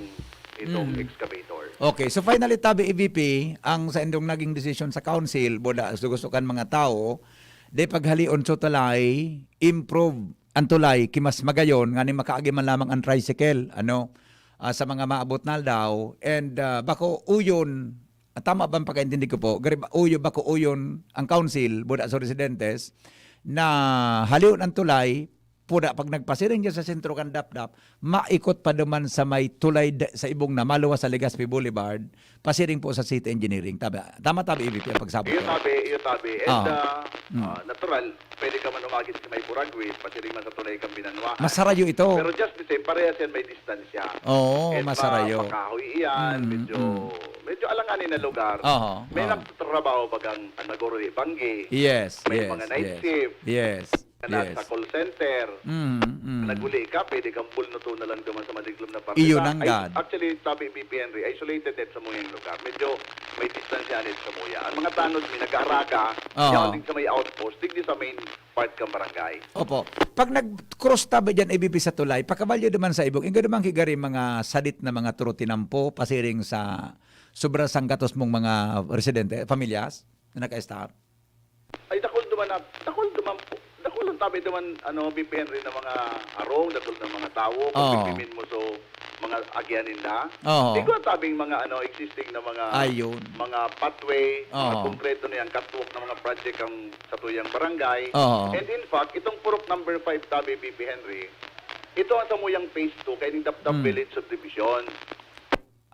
itong Mm. excavator. Okay, so finally, tabi E V P, ang sa indong naging desisyon sa council, boda, so gusto kan mga tao, di paghalion so tulay, improve ang tulay, ki mas magayon, ngani makaagi man lamang ang tricycle, ano, ah, sa mga maabot na aldaw, and, ah, bako uyon, ah, tama ba ang pagkaintindi ko po? Gari ba, uyo, bako uyon ang council, boda, so residentes, na halion ang tulay, puda, pag nagpasiring dyan sa sentro kan Dapdap, maikot pa duman sa may tulay da-, sa ibong na maluwas sa Legazpi Boulevard, pasiring po sa City Engineering. Tama, tama, tabi, E V P, ang pagsabot Iyo ko. tabi, iyo tabi. And, Aha. ah, Mm. ah, natural, pwede ka man umagit sa may Puragwit, pasiring man sa tulay kang Binanwa. Masarayo ito. Pero just the same, parehas yan may distansya. Oo, And masarayo. ma-, makahoy iyan, Mm, medyo, mm. medyo alanganin na lugar. Aha, May aha. nagtatrabaho bagang, ah, naguruli banggi. Yes, May yes, mga night yes. shift. Yes. na nasa Yes. call center. Mm, mm. Naguli ka, pwede kang bulnuto na lang duman sa madiklom na parte. Iyon Na, ang ay, God. actually, tabi, B P Henry, isolated net sa muyang lugar. Medyo may distansya net sa muya. Ang mga tanod mi nag-aaraga, Aha. yaon din sa may outpost, digdi sa main part kang barangay. Opo. Pag nag-cross tabi dyan, A B P sa tulay, pakabalyo duman sa ibong, ingga duman kigari mga sadit na mga turo tinampo, pasiring sa sobra sanggatos mong mga residente, pamilyas na naka-stop? Ay, dakul duman na, dakul duman po. Dakul ang tabi duman, ano, B P Henry, na mga arong, dakul na mga tawo, kung Oo. pipimin mo, so, mga agihan ninda. Oo. Di ko ang tabing mga, ano, existing na mga, Ayun. mga pathway, mga Oo. konkreto na yung catwalk na mga project ang sa tuyang barangay. Oo. And in fact, itong purok number five tabi, B P Henry, ito ang samuyang phase two, kaya yung Dapdap Mm. Village Subdivision.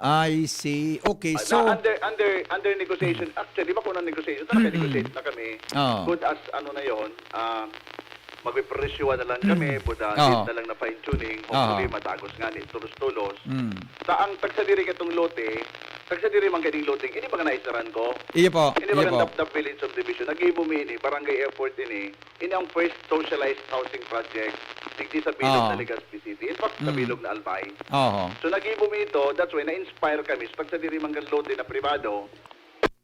I see. Okay, Ah, so na under, under, under negotiation. Actually, di ba kung nag-negotiation, Mm-mm. nag-negotiate na kami. Oo. Good as ano na yon, ah, magpipresyuhan na lang kami, Mm. buda, Oo. need na lang na fine-tuning. Oo. Hopefully, matagos nga ni, tulos-tulos. Mm. Sa ang tagsadiri katong lote, tagsadiri man kaning lote, ini ba nga naisaran ko? Iyo po, Ini iyo ba po. Dapdap Village Subdivision? Nag-ibo mi ini, Barangay Airport ini. Ini ang first socialized housing project digdi sa bilog Oo. na Legazpi City. In fact, sa Mm. bilog na Albay. Oo. So, nag-ibo mi ito, that's why na-inspire kami. So, tagsadiri man kan lote na pribado,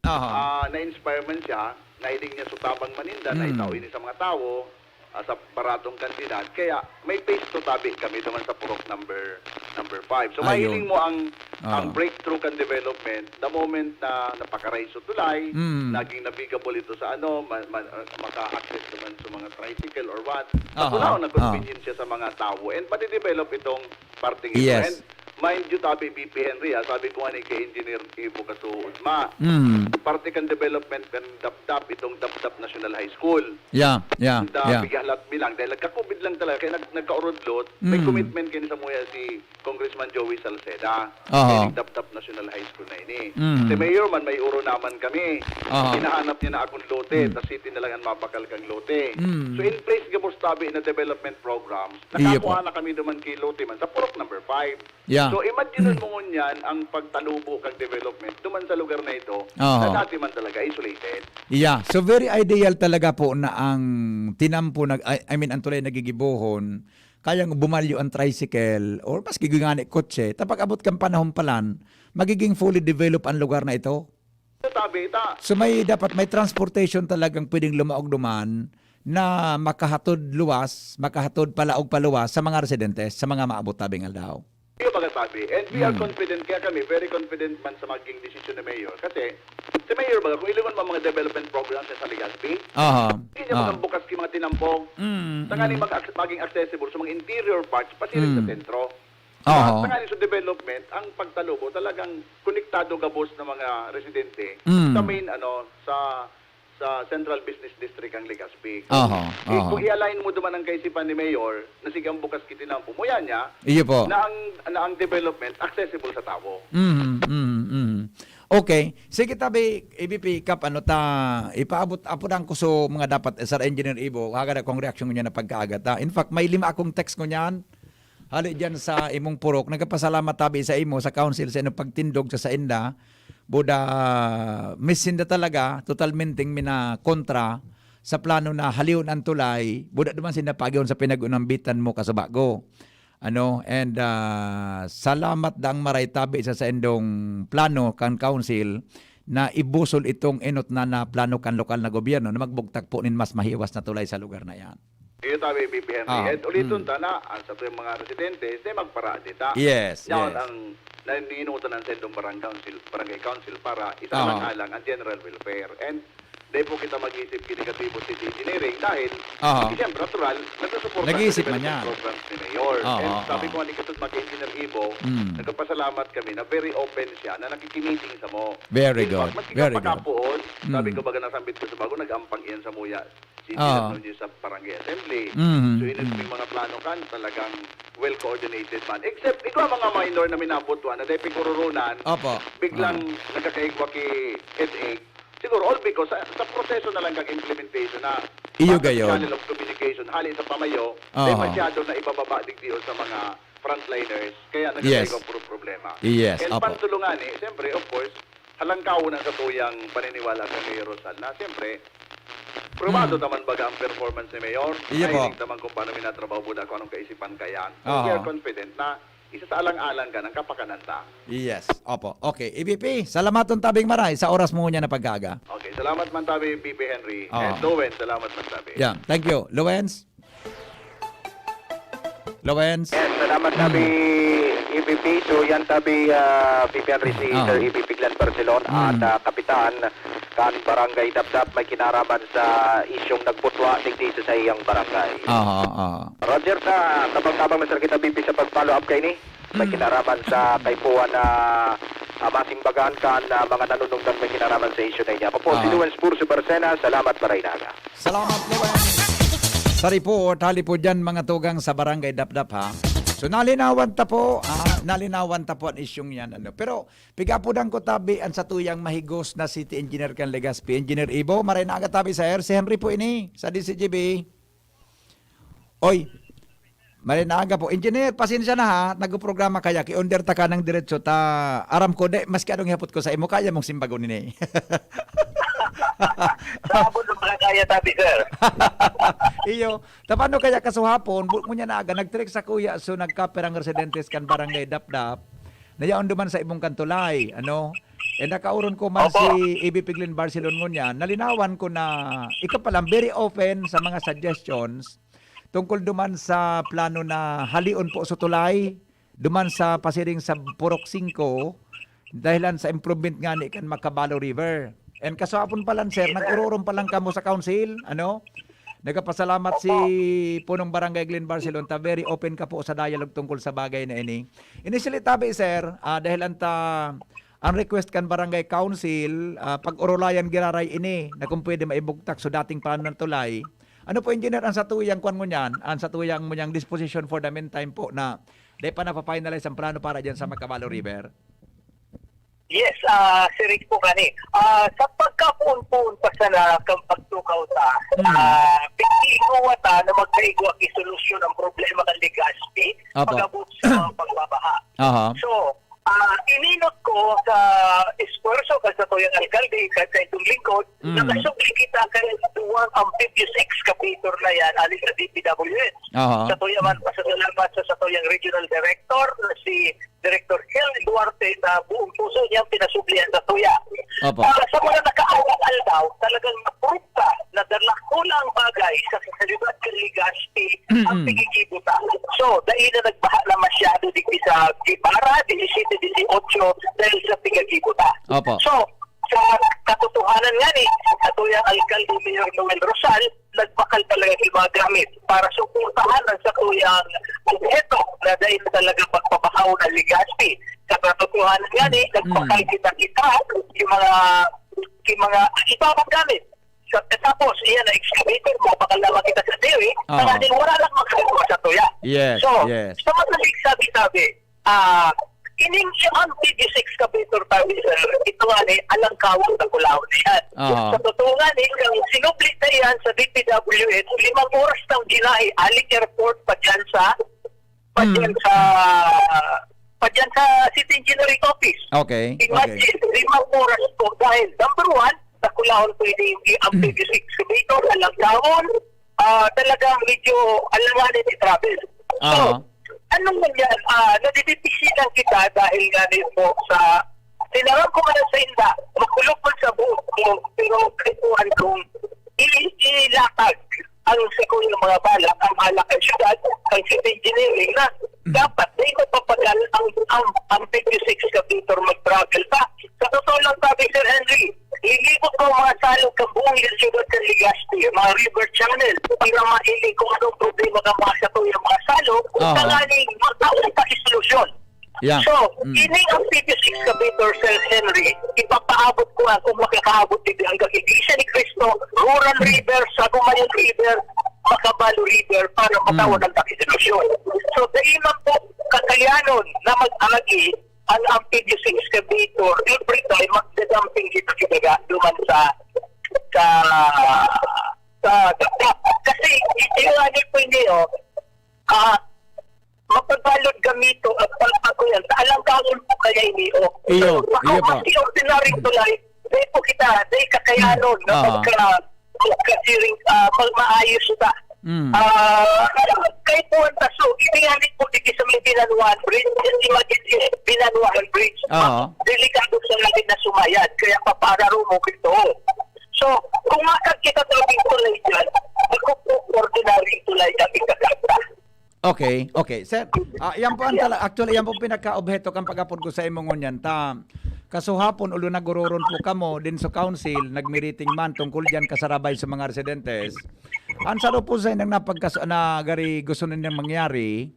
Aha. ah, na-inspire man siya, nahiling niya sa tabang maninda, Mm. naitao ini sa mga tawo, ah, sa baratong kantidad. Kaya may phase two tabi kami duman sa purok number, number five. So, Ayun. mahiling mo ang, ang Oo. breakthrough kan development, the moment na napakaray sa tulay, Mm. naging navigable ito sa ano, ma-, ma-, ah, maka-access naman sa mga tricycle or what. Sa Aha. Tulaw, na Aha. convenient siya sa mga tawo. And pati-develop itong parteng ito. Yes. And mind you, tabi, B P Henry, ah, sabi ko nga ni kay Engineer Ivo Kasuod, ma, Mm. parte kan development kan Dapdap, itong Dapdap National High School. Yeah, yeah, And, ah, yeah. bigla lang bilang, dahil nagka-COVID lang talaga, kaya nag-, nagkaurudlot, may Mm. commitment kayo sa muya si Congressman Joey Salceda. Aha. Kaya Dapdap National High School na ini. Mm. Si Mayor man, may uro naman kami. Aha. Hinahanap niya na akong lote, Mm. ta city na lang ang mabakal kang lote. Mm. So, in place gabos tabi na development programs, Iyo po. nakakuha na kami duman kay lote man sa purok number five. Yeah. So, imagine Mm. mo ngunyan ang pagtalubo kang development duman sa lugar na ito, Aha. na dati man talaga isolated. Yeah. So, very ideal talaga po na ang tinampo, nag-, I, I mean, ang tulay nagigibohon, kayang bumalyo ang tricycle or maski gingani kotse, ta pag-abot kan panahon palan, magiging fully developed ang lugar na ito. Ito, tabi, ita. So, may, dapat may transportation talagang pwedeng lumaog duman na makahatod luwas, makahatod palaog paluwas sa mga residentes, sa mga maabot tabing aldaw. Iyo, baga tabi. And we are Mm. confident, kaya kami very confident man sa magiging desisyon ni Mayor. Kasi, si Mayor, baga, kung ilingon mo ang mga development programs sa Legazpi, Aha. hindi niya Aha. maging bukas kay mga tinampo. Mm, Tanganing mm. mag-, maging accessible sa mga interior parts, pasiring sa Mm. sentro. Aha. Tanganing sa development, ang pagtalubo, talagang konektado gabos ng mga residente Mm. sa main, ano, sa, sa Central Business District ang Legazpi. Kung, Aha, i-, aha. kung i-align mo duman ang kaisipan ni Mayor, na sige ang bukas kay tinampo, muya niya, Iyo po. na ang, na ang development accessible sa tao. Mhm, mhm, mhm. Okay. Sige, tabi, A B P Kap, ano ta, ipaabot, apodan ko so mga dapat, eh, Sir Engineer Ibo, hagad akong reaksyon niya na pagkaaga ta. In fact, may lima akong text ko niyan. Hali diyan sa imong purok. Nagpapasalamat tabi sa imo, sa council, sa inyong pagtindog sa sainda. Buda, miss sinda talaga, totalmenteng minakontra sa plano na halion ang tulay. Buda duman sinda pagihon sa pinag-unambitan mo, kasubago. Ano, and, ah, salamat daang maray tabi sa saindong plano kan council na ibusol itong enot na, na plano kan lokal na gobyerno na magbugtak po nin mas mahiwas na tulay sa lugar na yan. Iyo tabi, B P Henry. Ah, And uliton mm. ta na, ang sa tuyang mga residente, sa magpara dita. Yes, Yaon yes. ang na ninutonan sa indong barangay council, barangay council para isalang-alang ang general welfare. And di po kita mag-isip ki negatibo city engineering dahil, Aha. siyempre, natural, nagsusuporta Nag-iisip sa man development niya. programs ni Mayor. Aha, And sabi aha. ko nga ni Katud Maki Engineer Ibo, Mm. nagpapasalamat kami na very open siya, na nakikimiting sa mo. Very In fact, good, maski very good. kapuon, sabi Mm. ko baga nasambit ko sa bago, nag-ampang iyan sa muya. Si Ah. Engineer Nunez sa Barangay Assembly. Mhm, So, yun mhm. yung mga plano kan, talagang well-coordinated man. Except, ikaw ang mga minor na minabutwa na dahil pigururunan, Opo. biglang Ah. nagkakaigwa ki headache. Siguro, all because sa, sa proseso na lang kag implementation na Iyo baka sa gayon. channel of communication, hali sa pamayo, Aha. dahil masyado na ibababa digdi o sa mga frontliners, kaya Yes. nagkakaigwa puro problema. Yes, And opo. pantulungan eh, siyempre, of course, halangkawon ang satuyang paniniwala kan Mayor Rosal na, siyempre, probado Mm. naman baga ang performance ni Mayor. Iyo po. Nahiling naman kung paano minatrabaho buda, kung anong kaisipan kaya. So, we are Aha. confident na isa sa alang-alang ka ng kapakanan ta. Yes. Opo. Okay. E V P, salamaton tabing maray sa oras mo niya na pagkaga. Okay. Salamat man tabi, P P Henry. Oo. And Lowen, salamat man tabi. Yeah. Thank you. Lowens? Lowens? Yes, salamat Mm. tabi, E V P. So, yan tabi, ah, P P Henry, si Ah. Sir E V P Glenn Barcelon, Mm. at, ah, kapitan kan Barangay Dapdap may kinaraman sa isyong nagbutwa digdi sa iyang barangay. Aha, aha. Roger, ta, tabang-tabang na, sir, kita, B P, sa pag-follow up kaini. May Mm. kinaraman sa kaipuhan na, ah, masimbagan kan, ah, mga nanunungdan may kinaraman sa isyu na ini. Ako po, si Aha. Lawrence Burso Barcena. Salamat, maray na aga. Salamat, Lawrence. Sa report, hali po dyan, mga tugang sa Barangay Dapdap, ha? So, nalinawan ta po, ah, nalinawan ta po ang isyung yan, ano. Pero, pigapudan ko tabi ang satuyang mahigos na city engineer kan Legazpi, Engineer Ibo. Maray na aga tabi, sir. Si Henry po ini, sa D C G B. Oy, maray na aga po. Engineer, pasensya na ha. Nagprograma kaya, ki-under ta ka ng diretso ta. Aram ko, di, maski anong ihapot ko sa imo, kaya mong simbagon ini. Sabon ng mga kaya tabi, sir. Iyo, tapano kaya kasuhapon, bu-, ngunyan na aga, nag-trek sa kuya, so nagkaperang residentes kan Barangay Dapdap, na yaon duman sa ibong kantulay, ano? E nakaoron ko man Opo. si A B P Glenn Barcelon ngunyan, nalinawan ko na ika pa lang very open sa mga suggestions tungkol duman sa plano na halion po sa tulay, duman sa pasiring sa Purok singko, dahilan sa improvement ngani kan Macabalo River. And kasapon pa lang, sir, Yes, sir. nag-urorom pa lang kamo sa council, ano? Nagapasalamat si Opo. Punong Barangay Glenn Barcelon, ta very open ka po sa dialogue tungkol sa bagay na ini. Initially, tabi, sir, ah, dahil anta, ang request kan Barangay Council, ah, pag-orolayan giraray ini, na kung pwede maibugtak so dating plano ng tulay. Ano po, Engineer, ang satuyang kwan ngunyan, ang satuyang ngunyan disposition for the meantime po na di pa napafinalize ang plano para dyan sa Macabalo River? Yes, ah, si Rick po kani. Ah, sa pagkapuon-puon pa sana kang pagtukaw ta, Mm. ah, pigtinuwa ta na magkaigwa ki solusyon ang problema kan Legazpi Apo. pag-abot sa mga pagbabaha. Aha. So, ah, ininot ko sa esfuerzo kan satuyang alkalde, kan sa itong lingkod, Mm. nakasubli kita kan duwang amphibious excavator na yan, ali sa D P W S. Aha. Satuya man, pasasalamat sa satuyang regional director na si Director Hel Duarte na buong puso niyang pinasublihan satuya. Opo. Ah, sa mga nakaawang aldaw, talagang naprove ta na dalakulang bagay sa kasalibad kan Legazpi ang Mm-mm. piggigibo ta. So, dai na nagbaha na masyado digdi sa Guevara, disisiyete, disiyotso, dahil sa piggigibo ta. Opo. So, sa katotohanan ngani, satuyang alkalde, Mayor Noel Rosal, nagbakal talaga ng mga gamit para suportahan ang satuyang obheto na dahil talaga pagpabahaw ng Legazpi. Sa katotohanan ngani, Mm. nagbakal kita, kita, yung mga, yung mga iba pang gamit. Sa, tapos, iyan na excavator, mabakal naman kita sa diri, Oo. Kaya din, wala lang magagawa satuya. Yes, So, yes. sa mga nagsabi-sabi, ah, ining amphibious excavator tabi, sir, ito nga ni, alang kawang na kulaw na yan. Oo. Sa totoo nga ni, ang sinubli na yan sa D P W S, limang oras ng binahe, aling airport pa dyan sa, pa dyan Mm. sa, pa dyan sa City Engineering Office. Okay, Imagine, okay. limang oras po dahil, number one, sa kulahon pwede yung amphibious excavator, alang kawang, ah, talagang medyo alanganin i-travel. So, Aha. anong nangyari? Ah, nadidipisilan kita dahil nga din po sa, tinaram ko man sa inda, makulog man sa buhok ko, pero kaipuhan kong i-, ilatag ang sa ko yung mga balak, ang balak ng syudad, ang city engineering na Mm. dapat na ipapapagal ang, ang P P C excavator mag-travel pa. Sa totoo lang, sabi, Sir Henry, lilibot ko ang mga salog kan buong siyudad kan Legazpi, mga river channel, para mailing kung anong problema ng mga sato yung mga salog, Aha. tanganing magkaroon pa solusyon. Yeah. So, Mm. ini ang P P C excavator, Sir Henry, ipapaabot ko yan kung makakaabot dito hanggang Iglesia ni Cristo, Roran River, Sagumayan River, Macabalo River, para matawag Mm. ang takisolusyon. So, dahil man po kakayanon na mag-agi ang, ang P P C excavator, every time magda-dumping dito sa daga, duman sa, sa, sa dagat. Kasi, i-, iwanan po niyo, ah, mapagbalod gamito at palpago yan. Sa alang kaon po kaya ini, oh. Iyo, So, iyo pa. Ang ordinaryong tulay, dahil po kita, dahil kakayanon, Mm. na Aha. pagka, pagkasiring, ah, pag maayos ba. Mm. Ah, kay po ang taso, itingalit po dito sa may Binanuan Bridge, kasi imagine, eh, Binanuan Bridge, Aha. delikado sa langit na sumayad, kaya papararo mo ito. So, kung makakita tayo ng tulay dyan, ako po, ordinaryong tulay ang ikakanta. Okay, okay. Sir, ah, yan po ang tala-, actually, yan po pinaka-obheto kan pag-apod ko sa imo ngunyan. Ta, kasuhapon, ulo na guroron po kamo din sa council, nagmiriting man tungkol diyan kasarabay sa mga residentes. Ang saro po sa inang napagkas-, na gari gusto ninyang mangyari,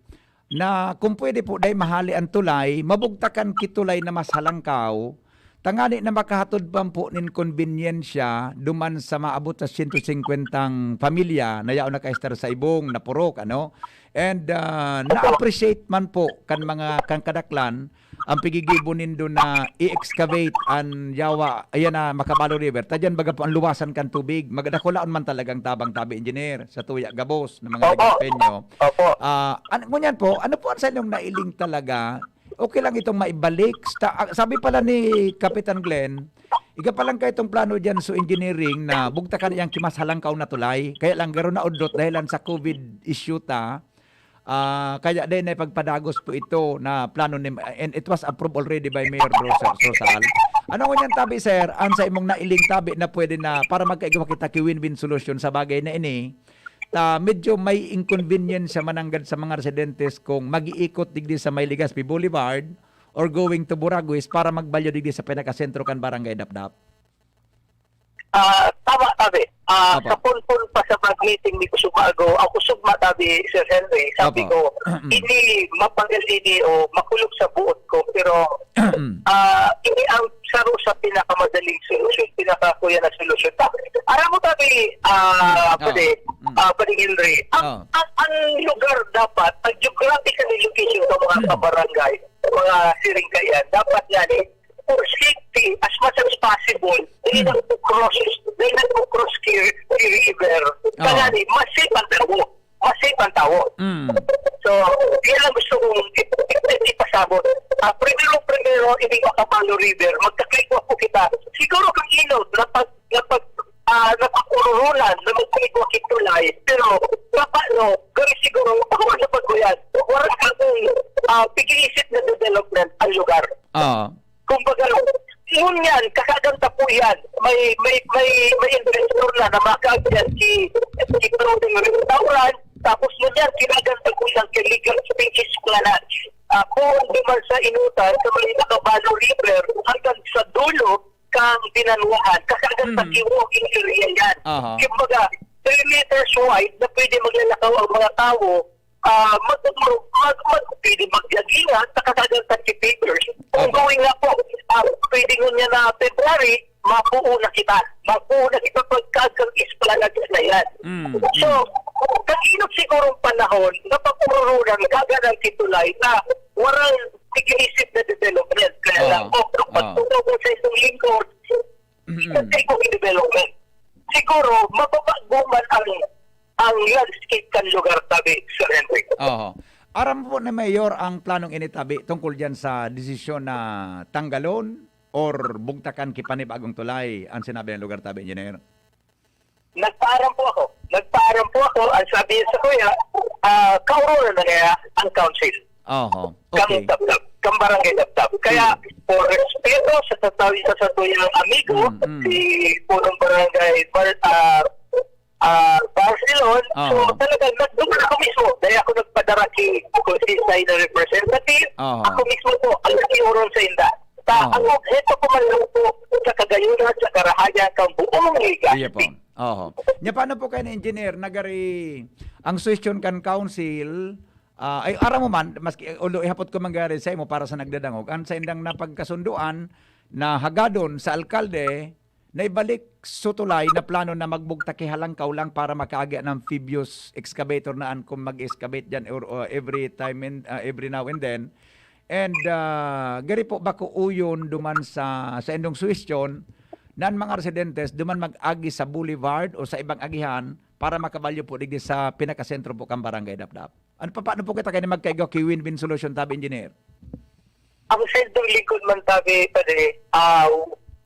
na kung pwede po, dahil mahali ang tulay, mabugtakan ki tulay na mas halangkaw, tangani na makahatod pa po nin konbinyensya duman sa maabot sa siyento singkwentang pamilya na yaon nakaestar sa Ibong, Napurok, ano? And, ah, na-appreciate man po kan mga, kan kadaklan, ang pigigibo nindo na i-excavate an yawa, ayan na, Macabalo River. Ta diyan baga po ang luwasan kan tubig. Magdakulaon man talagang tabang tabi, engineer, sa tuya gabos ng mga Opo. Legazpeño. Opo. Ah, an-, ngunyan po, ano po ang sa inyong nailing talaga? Okay lang itong maibalik. Sta-, ah, sabi pala ni Kapitan Glenn, iga pa lang kayo itong plano dyan sa engineering na bugtakan iyang kimas halangkaw na tulay. Kaya lang, garo na udlot dahilan sa covid issue ta. Ah, kaya din na ipagpadagos po ito na plano ni, and it was approved already by Mayor Rosa-, Rosal. Ano ngunyan tabi, sir? Ang sa imong nailing tabi na pwede na para magkaigwa kita ki win-win solution sa bagay na ini, ta medyo may inconvenience siya mananggad sa mga residentes kung mag-iikot digdi sa may Legazpi Boulevard or going to Buraguis para magbalyo digdi sa pinakasentro kan Barangay Dapdap. Ah, tama, sabi. Ah, Opo. Sa punpun pa sa pag-meeting ni Kusog Maago, ang Kusog Matabi, Sir Henry, sabi Opo. ko, Mm. hindi mapangal ini o makulog sa buot ko, pero, ah, ini ang saro sa pinakamadaling solusyon, pinakakuya na solusyon. Ta-, alam mo, sabi, ah, Opo. pwede, Mm. ah, pwede, Henry, ang, Oh. ang, ang lugar dapat, ang geographical location ng mga Mm. kabarangay, mga siring kaya, dapat nga ni, for safety, as much as possible, dili Mm. nagpo-cross, dili nagpo-cross ki, ki river. Oo. Kaya ni, mas safe ang tawo. Mas safe ang tawo. Mm. So, yan ang gusto kong ip-, ip-, ipasabot. Ah, primero, primero, ini Macabalo River, magkakaigwa po kita. Siguro kang inot, na pag, na pag, ah, na pagkururulan, na magkaigwa kitulay. Pero, paano, gawin siguro, ako sa pagkuyan, wala akong, ah, pag-iisip na development ang lugar. Oo. Kumbaga, ngunyan, kakaganta po yan. May, may, may, may investor na na makaagyan si, si Floating Restaurant. Tapos ngunyan, kinaganta po yan kay Legal Space Esplanade. Ah, kung duman sa inutan, sa may Macabalo River, hanggang sa dulo, kang Binanuan. Kakaganta Mhm. ki walking area yan. Aha. Kumbaga, three meters wide na pwede maglalakaw ang mga tao, ah, mag-, mag-, mag-, pwede magjogging, ah, sa kakagantang ki papers. Kung Opo. going nga po, ah, pwede ngunyan na February, mapuo na kita. Mapuo na kita pagka ang esplanade na yan. Mm, So, mm. Kanino sigurong panahon na pagpururunan, kaganang kitulay na warang tig-iisip na development? Kaya Oo. lang, oh, kapag Oo. tungkol sa isang lingkod, Mm-mm. Sa tigong development. Siguro, mababago man ang, ang landscape kan lugar, sabi, Sir Henry. Oho. Aram po ni Mayor ang planong initabi tungkol diyan sa desisyon na tanggalon or bugtakan ki panibagong tulay ang sinabi ng lugar tabi, Engineer? Nagpaaram po ako. Nagpaaram po ako. Ang sabi sa kuya, ah, kaurulan na kaya ang council. Oho. Kang Okay. Dapdap, kang Barangay Dapdap. Kaya, Sige. for respeto sa tatawid sa satuyang amigo, Mm, mm. si Punong Barangay Bar-, ah, ah, Barcelona. So, Oo. talagang nag-, doon ako mismo. Dahil ako nagpadara ki, kung si China representative, Oo. ako mismo po ang nakiuron sa inda. Sa, Oo. ang obheto ko man lang po sa kagayunan, sa karahayan, kang buong liga. Iya po. Oho. Nya, paano po kayo na engineer? Nagari, ang suhestyon kan council, ah, ay, aram mo man, maski, although ihapot ko man gari sa imo para sa nagdadangog, ang sa indang napagkasunduan na hagadon sa alkalde, na ibalik sutulay na plano na magbugtak ki Halangkaw lang para makaagi an amphibious excavator na an kung mag-excavate diyan or, or every time and, ah, every now and then. And, ah, gari po bako uyon duman sa, sa indong suhestyon na an mga residentes duman mag-agi sa boulevard o sa ibang agihan para makabalyo po digdi sa pinakasentro po kan Barangay Dapdap. Ano pa, paano po kita kaya magkaigo ki win-win solution, tabi, engineer? Ang sentro lingkod man tabi, pare, ah,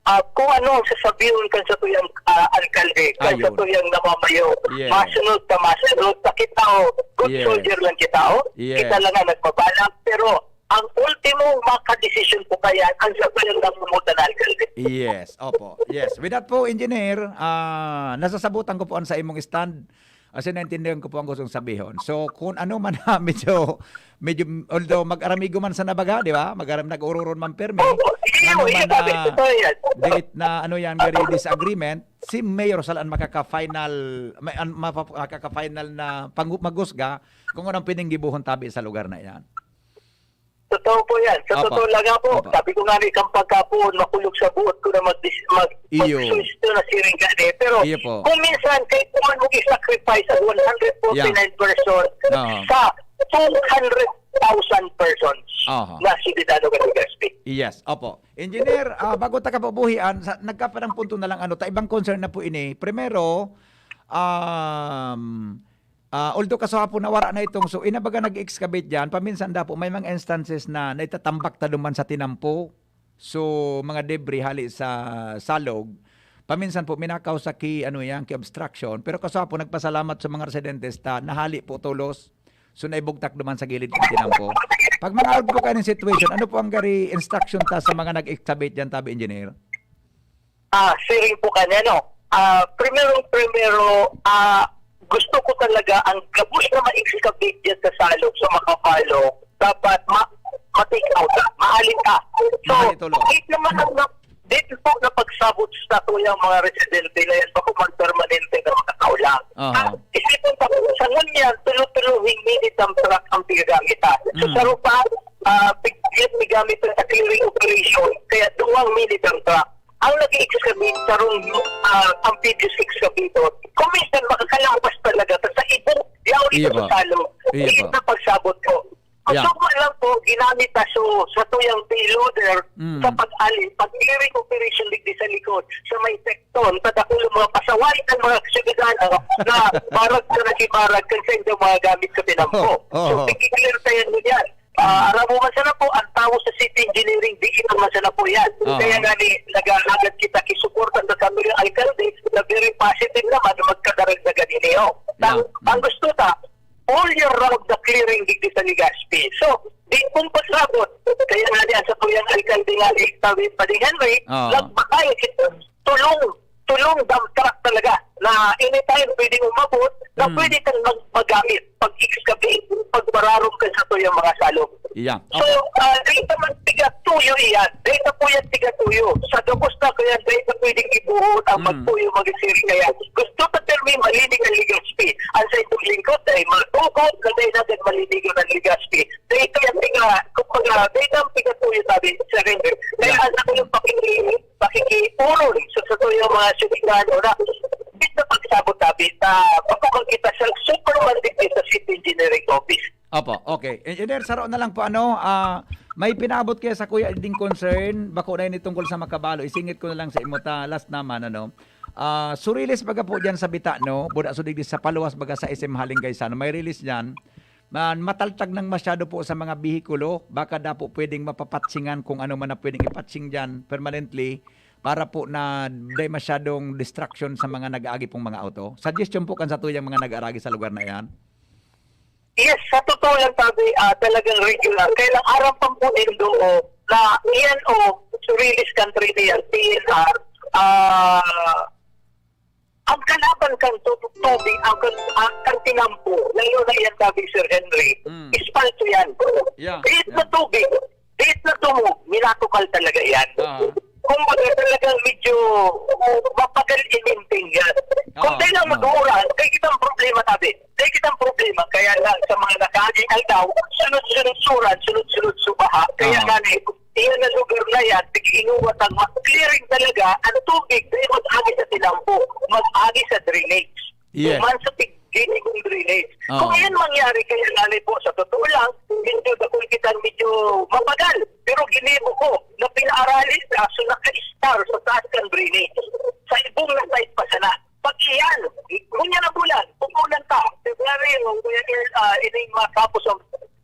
ah, kung ano ang sasabihon kan satuyang, ah, alkalde, kan Ayun. satuyang namamayo, Yes. masunod ta masunod, ta kita, oh, good Yes. soldier lang kita, oh. Yes. Kita lang ang nagbabalak, pero ang ultimo makadesisyon po kaya ang satuyang namumuta na alkalde. Yes, opo. Yes. With that po, engineer, ah, nasasabutan ko po ang sa imong stand. Kasi naintindihan ko po ang gustong sabihon. So, kung ano man na medyo, medyo, although mag-aramigo man sa nabaga, di ba? Mag-aram-, nag-ururon man permi. Oo, sige, Ano oo, man sige, na sabi ko, totoo yan. date na, ano yan, very disagreement, si Mayor Salaan makaka-final, may, an-, mapa-, makaka-final na pangu-, maghusga kung anong pininggibuhon tabi sa lugar na yan. Totoo po yan. Sa Opo. totoo lang nga po, Opo. sabi ko nga ni, kang pagkapoon, makulog sa buot ko na mag-, mag-, Iyo. magsusto na siring ka eh. Pero Iyo po. kung minsan, kahit naman mo i-sacrifice ang one hundred forty-nine person Oo. sa two hundred thousand persons Aha. na sitidano ka ni Gaspi. Yes, opo. Engineer, ah, bago ta kapabuhian, sa, nagkaparang punto na lang, ano, ta ibang concern na po ini. Primero, um, Ah, although kasuha po nawara na itong, so, inabaga nag-excavate diyan, paminsan daw po may mga instances na naitatambak ta duman sa tinampo. So, mga debris hali sa salog. Paminsan po, minakaw sa ki, ano yan, ki obstruction. Pero kasuha po, nagpasalamat sa mga residentes ta, nahali po tolos. So, naibugtak duman sa gilid ng tinampo. Pag mga po kayo ng situation, ano po ang gari instruction ta sa mga nag-excavate diyan, tabi, engineer? Ah, siring po kanya, no? Ah, primerong primero, ah, gusto ko talaga ang gabos na ma-excavate dyan sa salog, sa Makapalo, dapat ma-, ma-take out, mahalin ka. So, Mahal ito, Lord. kahit naman ang na-, dito po na pagsabot sa tuyang mga residente na yan, bako man permanente na makakaulang. Aha. Ah, isipin pa po, sa ngunyan, tulo-tulohing mini dump truck ang pinagamit, ha. So, Mm. sa rupa, ah, pig-, pig-, pigamit sa clearing operation, kaya duwang mini dump truck. Ang nag-i-excavate sarong, ah, amphibious excavator, kung minsan makakalampas talaga ta sa ibong, yaon Iya ito ba? sa salog. Iya Iyon ba? na pagsabot ko. Ang Yeah. sugma lang po, ginamit na so, sa tuyang payloader, Mm. sa pag-ali, pag-clearing operation digdi sa likod, sa may sekton, sa dakulo mga pasaway ang mga syudadano na barag sa nakibarag kan sa inyong mga gamit sa tinampo. Oh, oh, So, oh. pigkiklear tayo mo yan. Ah, aram mo man sana po, ang tawo sa city engineering, di ito man sana po yan. Oo. Kaya nga ni, nag-aagad kita kisuporta sa kami ng alkalde na very positive naman na magkadaragdagan ini, oh. Ang, Yeah. ang gusto ta, all year round na clearing digdi sa Legazpi. So, di kung pasabot, kaya nga ni, ang sa tuyang alkalde nga ni Tawid Pading Henry, Oo. nagbakay kita tulong, tulong dump truck talaga na anytime pwedeng umabot, na Mm. pwede kang mag-, magamit, pag-excavate, pagpararom ka sa tuyang mga salog. Yeah. So, Okay. ah, dahil naman tiga tuyo iyan, dahil na po yan tiga tuyo. Sa gabos na ko yan, dahil na pwedeng ibuhot ang Mm. magtuyo, mag-isiri kaya. Gusto ka termi malinig ang Legazpi. Ang sa itong lingkod ay matugot na dahil natin malinigon ang Legazpi. Dahil ito yan tiga, kumbaga, dahil na ang tiga tuyo sabi, surrender. Dahil Yeah. ang sa kayong pakikili, pakikiuron sa, sa tuyong mga syudad, ano na, di na pagsabot tabi, ta, papakita sa Superman digdi sa City Engineering Office. Opo, okay. Engineer, saro na lang po, ano, ah, may pinaabot kaya sa kuya ding concern, bako na ini tungkol sa Makabalo, isingit ko na lang sa imo ta, last naman, ano. Ah, Surilis baga po diyan sa Bita, no? Buda so digdi sa paluwas baga sa S M Haling Gaisano. May release diyan. Man, mataltag nang masyado po sa mga bihikulo, baka da po pwedeng mapapatsingan kung ano man na pwedeng ipatsing diyan permanently para po na dai masyadong distraction sa mga nag-aagi pong mga auto. Suggestion po kan sa tuyang mga nag-aragi sa lugar na iyan. Yes, sa totoo lang, sabi, ah, talagang regular. Kaya lang aram pang po nindo, oh, na iyan, oh, Surilis country niya, P N R, ah, Ang kalaban kan tu-, tubig, ang kan, ang kan tinampo, lalo na yan, sabi Sir Henry, Mm. espalto yan. Yeah, Dihit na yeah. tubig, dihit na dumog, minatukal talaga yan. Ah. Kumbaga talagang medyo mapagal i-maintain yan. Kung Ah, tayo lang ah. mag-uuran, kaya kitang problema, sabi. Kaya kitang problema, kaya lang sa mga nakaaging aldaw, sunod-sunod suran, sunod-sunod subaha. Kaya Ah. nga na, iyan na lugar na yan, pag-iinuwat ang ma-, clearing talaga, ang tubig, dahil mag-agi sa tinampo, mag-agi sa drainage. Yes. Duman sa pig-, ginibong drainage. Oo. Kung yan mangyari, kaya nga po, sa totoo lang, medyo dakul kitang medyo mapagal. Pero ginibo ko na pinaaralis na, so naka-star sa taas ng drainage. Sa ibong na side pa sana. Pag iyan, ngunyan na bulan, umulan pa. February, o kaya, ah, ining matapos ang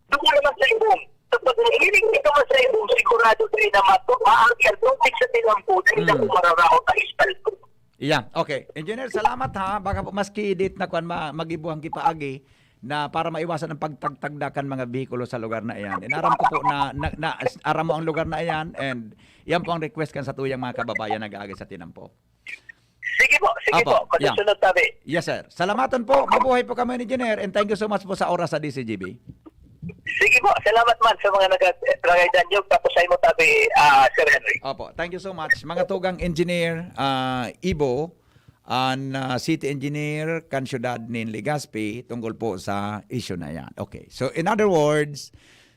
dugo naman sa ibong. Kapag nahiling ka naman sa ibong, sigurado tayo na matu-, maaari ang tubig sa tinampo dahil Mm. ako mararaot ang espalto. Yeah, okay. Engineer, salamat ha. Baka po maski date na kwan ma-, mag-ibuhang kipaagi na para maiwasan ang pagtagtagda kan mga behikulo sa lugar na iyan. Inaram ko po na, na, na aram mo ang lugar na iyan, and iyan po ang request kan sa tuyang mga kababayan nag-aagi sa tinampo. Sige po, sige Apo, po. yeah. Pagkasunod tabi. Yes, sir. Salamaton po. Mabuhay po kami, Engineer, and thank you so much po sa oras sa D C G B. Sige po, salamat man sa mga nag-, nagdanyog. Tapos ay mo tabi, ah, Sir Henry. Opo, thank you so much. Mga tugang Engineer, ah, Ibo, an, ah, City Engineer kan siyudad nin Legazpi tungkol po sa issue na yan. Okay. So, in other words,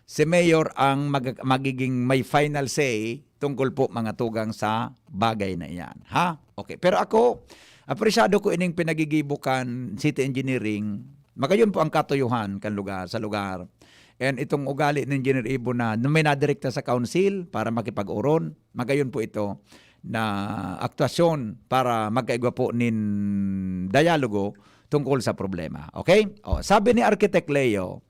si Mayor ang mag-, magiging may final say tungkol po, mga tugang, sa bagay na iyan. Ha? Okay. Pero ako, apresyado ko ining pinagigibo kan City Engineering. Magayon po ang katuyuhan kan lugar, sa lugar. And itong ugali ni Engineer Ibo na, na may nadirekta sa council para makipag-oron, magayon po ito na aktuasyon para magkaigwa po nin dialogo tungkol sa problema. Okay? O, sabi ni Architect Leo,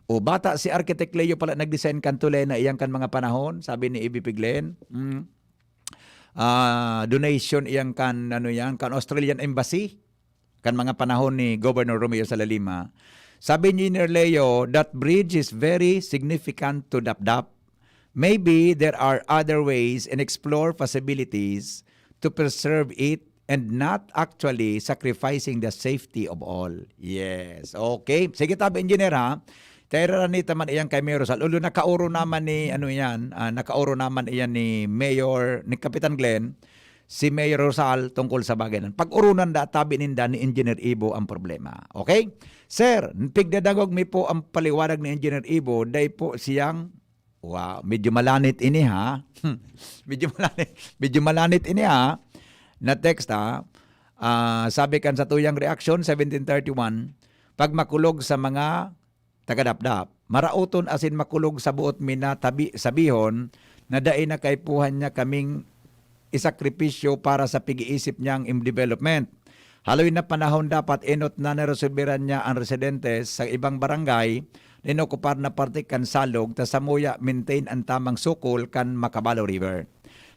o bata si Architect Leo pala nag-design kan tulay na iyan kan mga panahon, sabi ni A B P Glenn. Mm. Ah, donation iyan kan, ano yan, kan Australian Embassy, kan mga panahon ni Governor Romeo Salalima. Sabi ni Engineer Leo, "That bridge is very significant to Dapdap. Maybe there are other ways and explore possibilities to preserve it and not actually sacrificing the safety of all." Yes. Okay. Sige, tabi, Engineer, ha? Tayo ranita man iyan kay Mayor Rosal. Ulo, nakaoro naman ni, ano yan, ah, nakaoro naman iyan ni Mayor, ni Kapitan Glenn, si Mayor Rosal tungkol sa bagay nan. Pag-urunan da, tabi ninda ni Engineer Ibo ang problema. Okay? Sir, pigdadangog mi po ang paliwanag ni Engineer Ibo, dai po siyang, wow, medyo malanit ini, ha? Medyo malanit, medyo malanit ini, ha? Na text, ha? Ah, sabi kan sa tuyang reaksyon, seventeen thirty-one, pag makulog sa mga tagadapdap. Maraoton asin makulog sa boot mi na tabi, sabihon na dai na kaipuhan niya kaming isakripisyo para sa pig-iisip niyang im-, development. Haloy na panahon dapat enot na naresolberan niya ang residente sa ibang barangay na inokupar na parte kan Salog ta samuya maintain ang tamang sukol kan Macabalo River.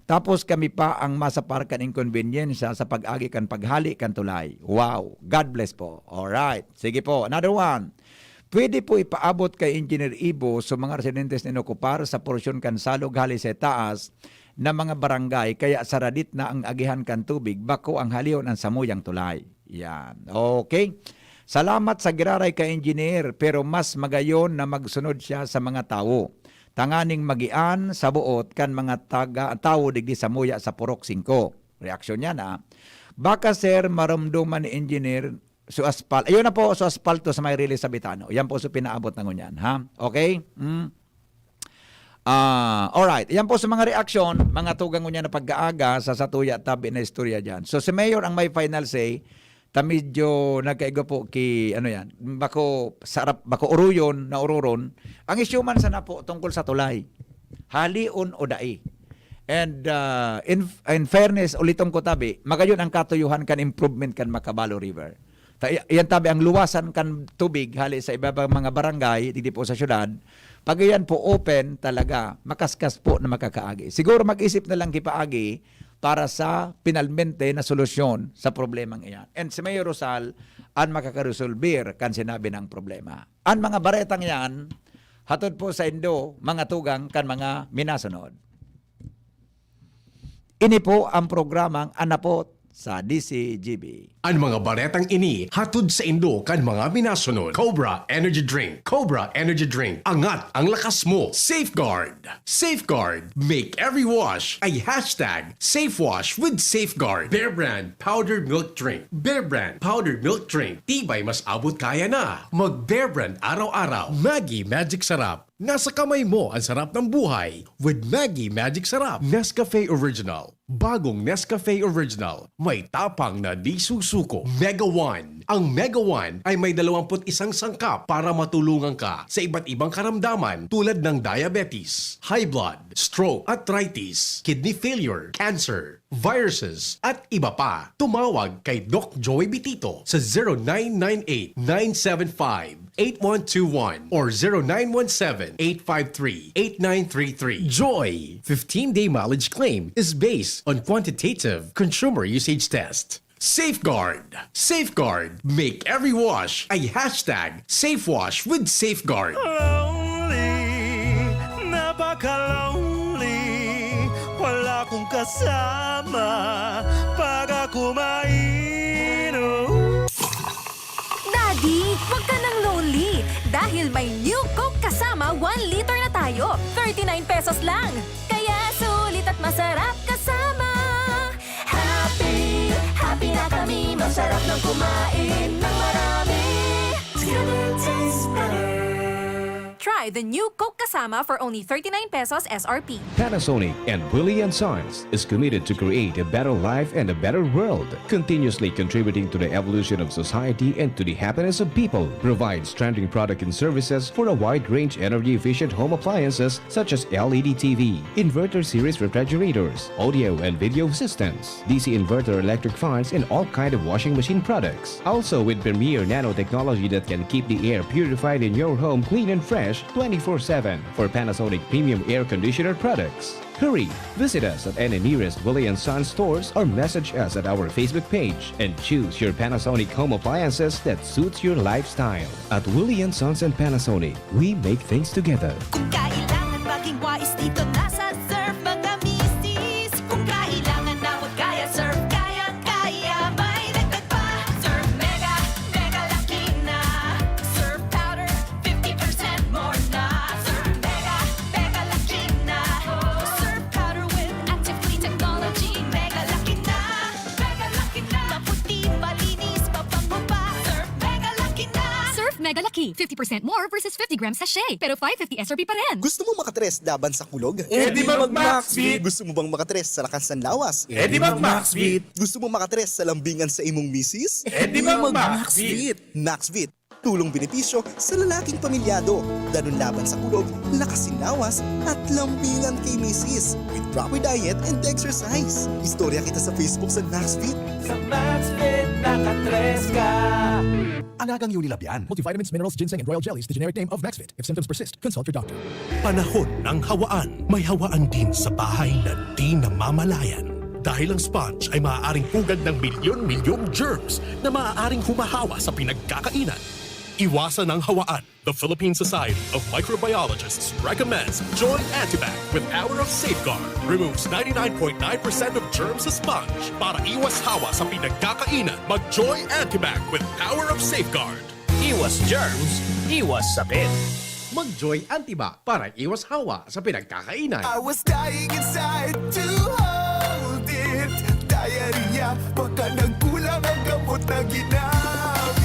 Tapos kami pa ang masapar kan inkonbenyensya sa pag-agi kan paghali kan tulay. Wow! God bless po. Alright. Sige po. Another one. Pwede po ipaabot kay Engineer Ibo sa mga residentes na inokupar sa porsyon kan Salog hali sa taas na mga barangay, kaya saradit na ang agihan kan tubig, bako ang halihon ang samuyang tulay. Yan. Okay. Salamat sa giraray ka, Engineer, pero mas magayon na magsunod siya sa mga tawo, tanganing magian sa boot kan mga taga, tawo digdi samuya sa Purok singko. Reaksyon niya na, "Baka, sir, maromdoman ni Engineer su aspal-," ayun na po, su aspalto sa may release sa Bitano. Yan po su pinaabot na ngunyan, ha? Okay? Mm. Ah, alright. Yan po sa mga reaksyon, mga tugang ngunyan na pag-aaga sa satuya tabi na istorya dyan. So, si Mayor ang may final say, ta medyo nagkaigwa po ki, ano yan, bako sarap, bako uruyon, na ururon. Ang issue man sana po tungkol sa tulay. Halion o dai. And, ah, in, in fairness, uliton ko tabi, magayon ang katuyuhan kan improvement kan Macabalo River. Ta-, i-, iyan tabi ang luwasan kan tubig hali sa iba-ibang mga barangay, digdi po sa syudad. Pag iyan po open talaga, makaskas po na makakaagi. Siguro mag-isip na lang kipaagi para sa pinalmente na solusyon sa problemang iyan. And si Mayor Rosal an makakaresolbir kan sinabi ng problema. An mga baretang iyan, hatod po sa indo, mga tugang kan mga minasunod. Ini po ang programang Anapot sa D C G B. An mga baretang ini hatod saindo kan mga minasunod: Cobra Energy Drink. Cobra Energy Drink. Angat ang lakas mo. Safeguard. Safeguard. Make every wash a hashtag safe wash with Safeguard. Bear Brand Powdered Milk Drink. Bear Brand Powdered Milk Drink. Tibay mas abot kaya na. Mag Bear Brand araw-araw. Maggi Magic Sarap. Nasa kamay mo ang sarap ng buhay with Maggi Magic Sarap. Nescafe Original. Bagong Nescafe Original. May tapang na di susuko. Mega One. Ang Mega One ay may dalawampu't isang sangkap para matulungan ka sa iba't ibang karamdaman tulad ng diabetes, high blood, stroke, arthritis, kidney failure, cancer, viruses, at iba pa. Tumawag kay Doc Joey Bitito sa zero nine nine eight, nine seven five, eight one two one or zero nine one seven, eight five three, eight nine three three. Joy fifteen-day mileage claim is based on quantitative consumer usage test. Safeguard. Safeguard. Make every wash a hashtag safe wash with Safeguard. Lonely, napaka-lonely. Wala akong kasama pag ako mainom. Daddy, wag ka nang lonely. Dahil may New Coke Kasama, one liter na tayo. Thirty-nine pesos lang. Kaya sulit at masarap kasama. Happy, happy na kami. Masarap nang kumain ng marami. It's gonna taste better. Try the new Coke Kasama for only thirty-nine pesos S R P. Panasonic and Willie and Sons is committed to create a better life and a better world, continuously contributing to the evolution of society and to the happiness of people, provides trending product and services for a wide range energy-efficient home appliances such as L E D T V, inverter series refrigerators, audio and video systems, D C inverter electric fans, and all kind of washing machine products. Also with premier nanotechnology that can keep the air purified in your home clean and fresh twenty-four seven for Panasonic premium air conditioner products. Hurry! Visit us at any nearest Willie and Sons stores or message us at our Facebook page and choose your Panasonic home appliances that suits your lifestyle. At Willie and Sons and Panasonic, we make things together. Kung kailangan maging wais, dito na sa Surf Magamisis. Kung kailangan na magkaya, Surf kayang-kaya. May dagdag pa, Surf Mega, Mega Laki na. Surf Powder, fifty percent more na. Surf Mega, Mega Laki na. Surf Powder with active clean technology. Mega Laki na, Mega Laki na. Maputi, malinis, mabango pa. Surf Mega Laki na. Surf Mega Laki, fifty percent more versus fifty gram sachet, pero five fifty S R P pa rin. Gusto mo makatres laban sa kulog? Eh, di mag-Maxvit. Gusto mo bang makatres sa lakas ng lawas? Eh, di mag-Maxvit. Gusto mo makatres sa lambingan sa imong misis? Eh, di mag-Maxvit. Maxvit. Tulong benepisyo sa lalaking pamilyado. Danun laban sa kulog, lakas sin lawas, at lambingan kay misis. With proper diet and exercise. Istorya kita sa Facebook sa Maxfit. Sa Maxfit, nakatres ka. Alagang Unilab yan. Multivitamins, minerals, ginseng, and royal jellies, the generic name of Maxfit. If symptoms persist, consult your doctor. Panahon ng hawaan. May hawaan din sa bahay na di namamalayan. Dahil ang sponge ay maaaring pugad ng milyon-milyong germs na maaaring humahawa sa pinagkakainan. Iwasan ang hawaan. The Philippine Society of Microbiologists recommends Joy Antibac with Power of Safeguard. Removes ninety-nine point nine percent of germs sa sponge. Para iwas hawa sa pinagkakainan, mag Joy Antibac with Power of Safeguard. Iwas germs, iwas sakit. Mag Joy Antibac para iwas hawa sa pinagkakainan. I was dying inside to hold it. Diarrhea, baka nagkulang ang gamot na ginamit.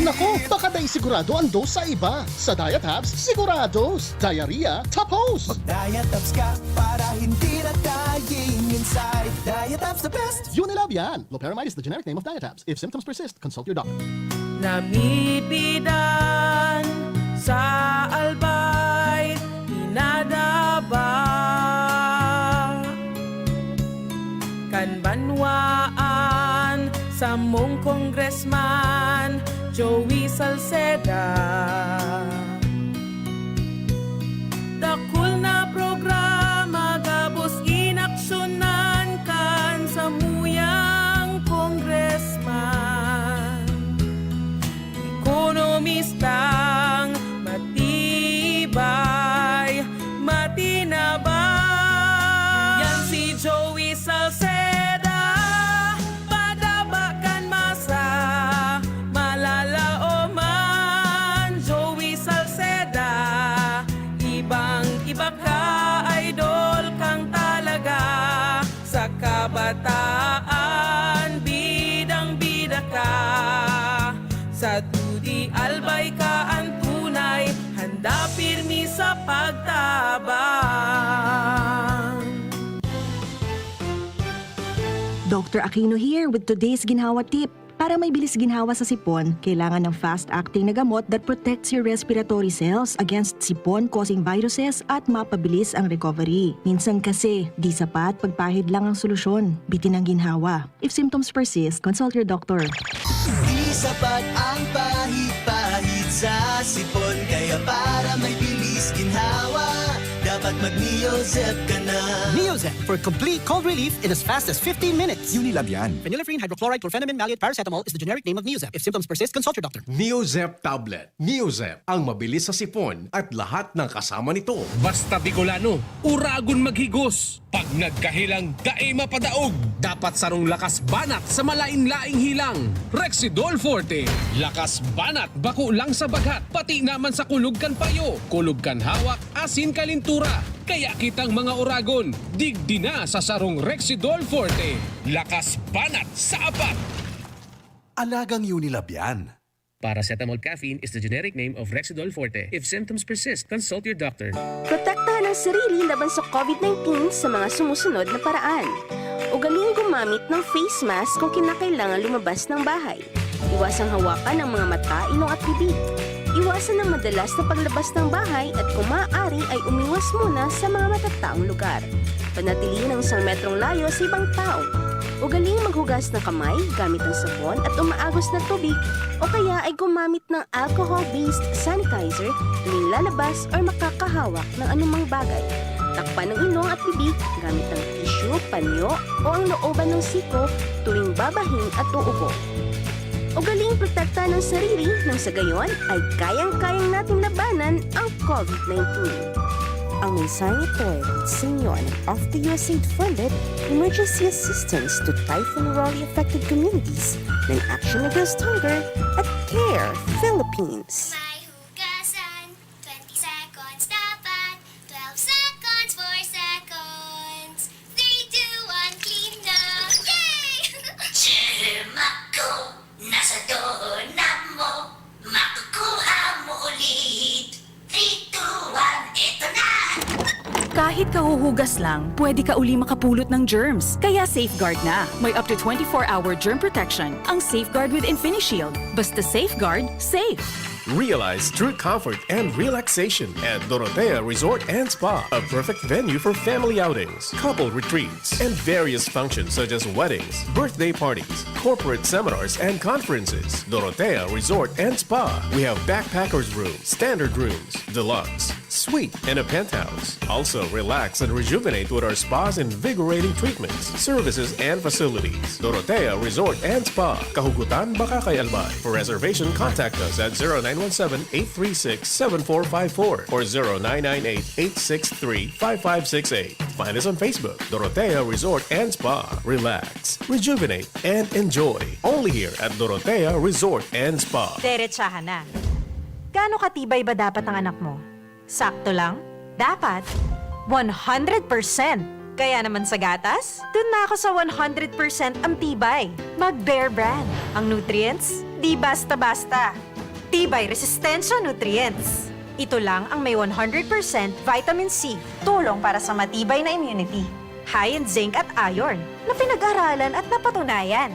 Naku, baka dai sigurado ang dose sa iba. Sa Diatabs, sigurados. Diarrhea, tapos. Mag-Diatabs ka para hindi na dying inside. Diatabs the best. Unilab yan. Loperamide is the generic name of Diatabs. If symptoms persist, consult your doctor. Namipidan sa Albay, inadaba kan banwaan samong Congressman Joey Salceda. Dakul na programa gabos inaksyonan kan samuyang congressman. Ekonomistang matibay, matinabang. Yan si Joey Salceda, padaba Sa Dudi Albay ka an tunay, handa pirmi sa pagtabang. Doctor Aquino here with today's ginhawa tip. Para may bilis ginhawa sa sipon, kailangan ng fast-acting na gamot that protects your respiratory cells against sipon-causing viruses at mapabilis ang recovery. Minsan kasi, di sapat pagpahid lang ang solusyon. Bitin ang ginhawa. If symptoms persist, consult your doctor. Di sapat ang pahid-pahid sa sipon. Kaya para may bilis ginhawa, dapat mag-Neozep ka na. Neozep for complete cold relief in as fast as fifteen minutes. Unilab yan. Phenylephrine, hydrochloride, chlorphenamine, maleate, paracetamol is the generic name of Neozep. If symptoms persist, consult your doctor. Neozep tablet. Neozep, ang mabilis sa sipon at lahat ng kasama nito. Basta Bicolano, uragon maghigos. Pag nagkahilang, dai mapadaog. Dapat sarong lakas banat sa malain-laing hilang. Rexidol Forte. Lakas banat bako lang sa baghat, pati naman sa kulog kan payo, kulog kan hawak, asin kalintura. Kaya kitang mga uragon, digdi na sa sarong Rexidol Forte. Lakas banat sa apat! Alagang Unilab yan. Paracetamol caffeine is the generic name of Rexidol Forte. If symptoms persist, consult your doctor. Protektahan ang sarili laban sa COVID nineteen sa mga sumusunod na paraan. Ugaling gumamit ng face mask kung kinakailangan lumabas ng bahay. Iwasang hawakan ang mga mata, ilong at bibig. Iwasan ang madalas na paglabas ng bahay at kung maaari ay umiwas muna sa mga matataong lugar. Panatilihin ang isang metrong layo sa ibang tao. Ugaling maghugas ng kamay gamit ang sabon at umaagos na tubig o kaya ay gumamit ng alcohol-based sanitizer tuwing lalabas or makakahawak ng anumang bagay. Takpan ang ilong at bibig gamit ang tissue, panyo o ang looban ng siko tuwing babahing at uubo. Ugaling protektahan ang sarili nang sa gayon ay kayang-kayang nating labanan ang COVID nineteen. Ang mensaheng ito ay hatid sa inyo ng Off the U S A I D funded Emergency Assistance to Typhoon Raleigh Affected Communities ng Action Against Hunger at CARE Philippines. May hugasan, twenty seconds dapat, twelve seconds, four seconds, three, two, one, clean na! Yay! Germ ako, nasa doorknob mo, makukuha mo ulit. Three, two, one, eto na! Kahit kahuhugas lang, pwede ka uli makapulot ng germs. Kaya Safeguard na. May up to twenty-four hour germ protection ang Safeguard with InfiniShield. Basta Safeguard, safe! Realize true comfort and relaxation at Dorotea Resort and Spa, a perfect venue for family outings, couple retreats, and various functions such as weddings, birthday parties, corporate seminars, and conferences. Dorotea Resort and Spa. We have backpackers room, standard rooms, deluxe, suite, and a penthouse. Also, relax and rejuvenate with our spa's invigorating treatments, services, and facilities. Dorotea Resort and Spa, Kahugutan, Bacacay, Albay. For reservation, contact us at zero nine one seven, eight three six, seven four five four or zero nine nine eight, eight six three, five five six eight. Find us on Facebook, Dorotea Resort and Spa. Relax, rejuvenate, and enjoy. Only here at Dorotea Resort and Spa. Derechahan na. Gaano katibay ba dapat ang anak mo? Sakto lang? Dapat one hundred percent. Kaya naman sa gatas, dun na ako sa one hundred percent ang tibay. Mag Bear Brand. Ang nutrients, di basta-basta. Tibay Resistensya Nutrients. Ito lang ang may one hundred percent vitamin C, tulong para sa matibay na immunity. High in zinc at iron, na pinag-aralan at napatunayan.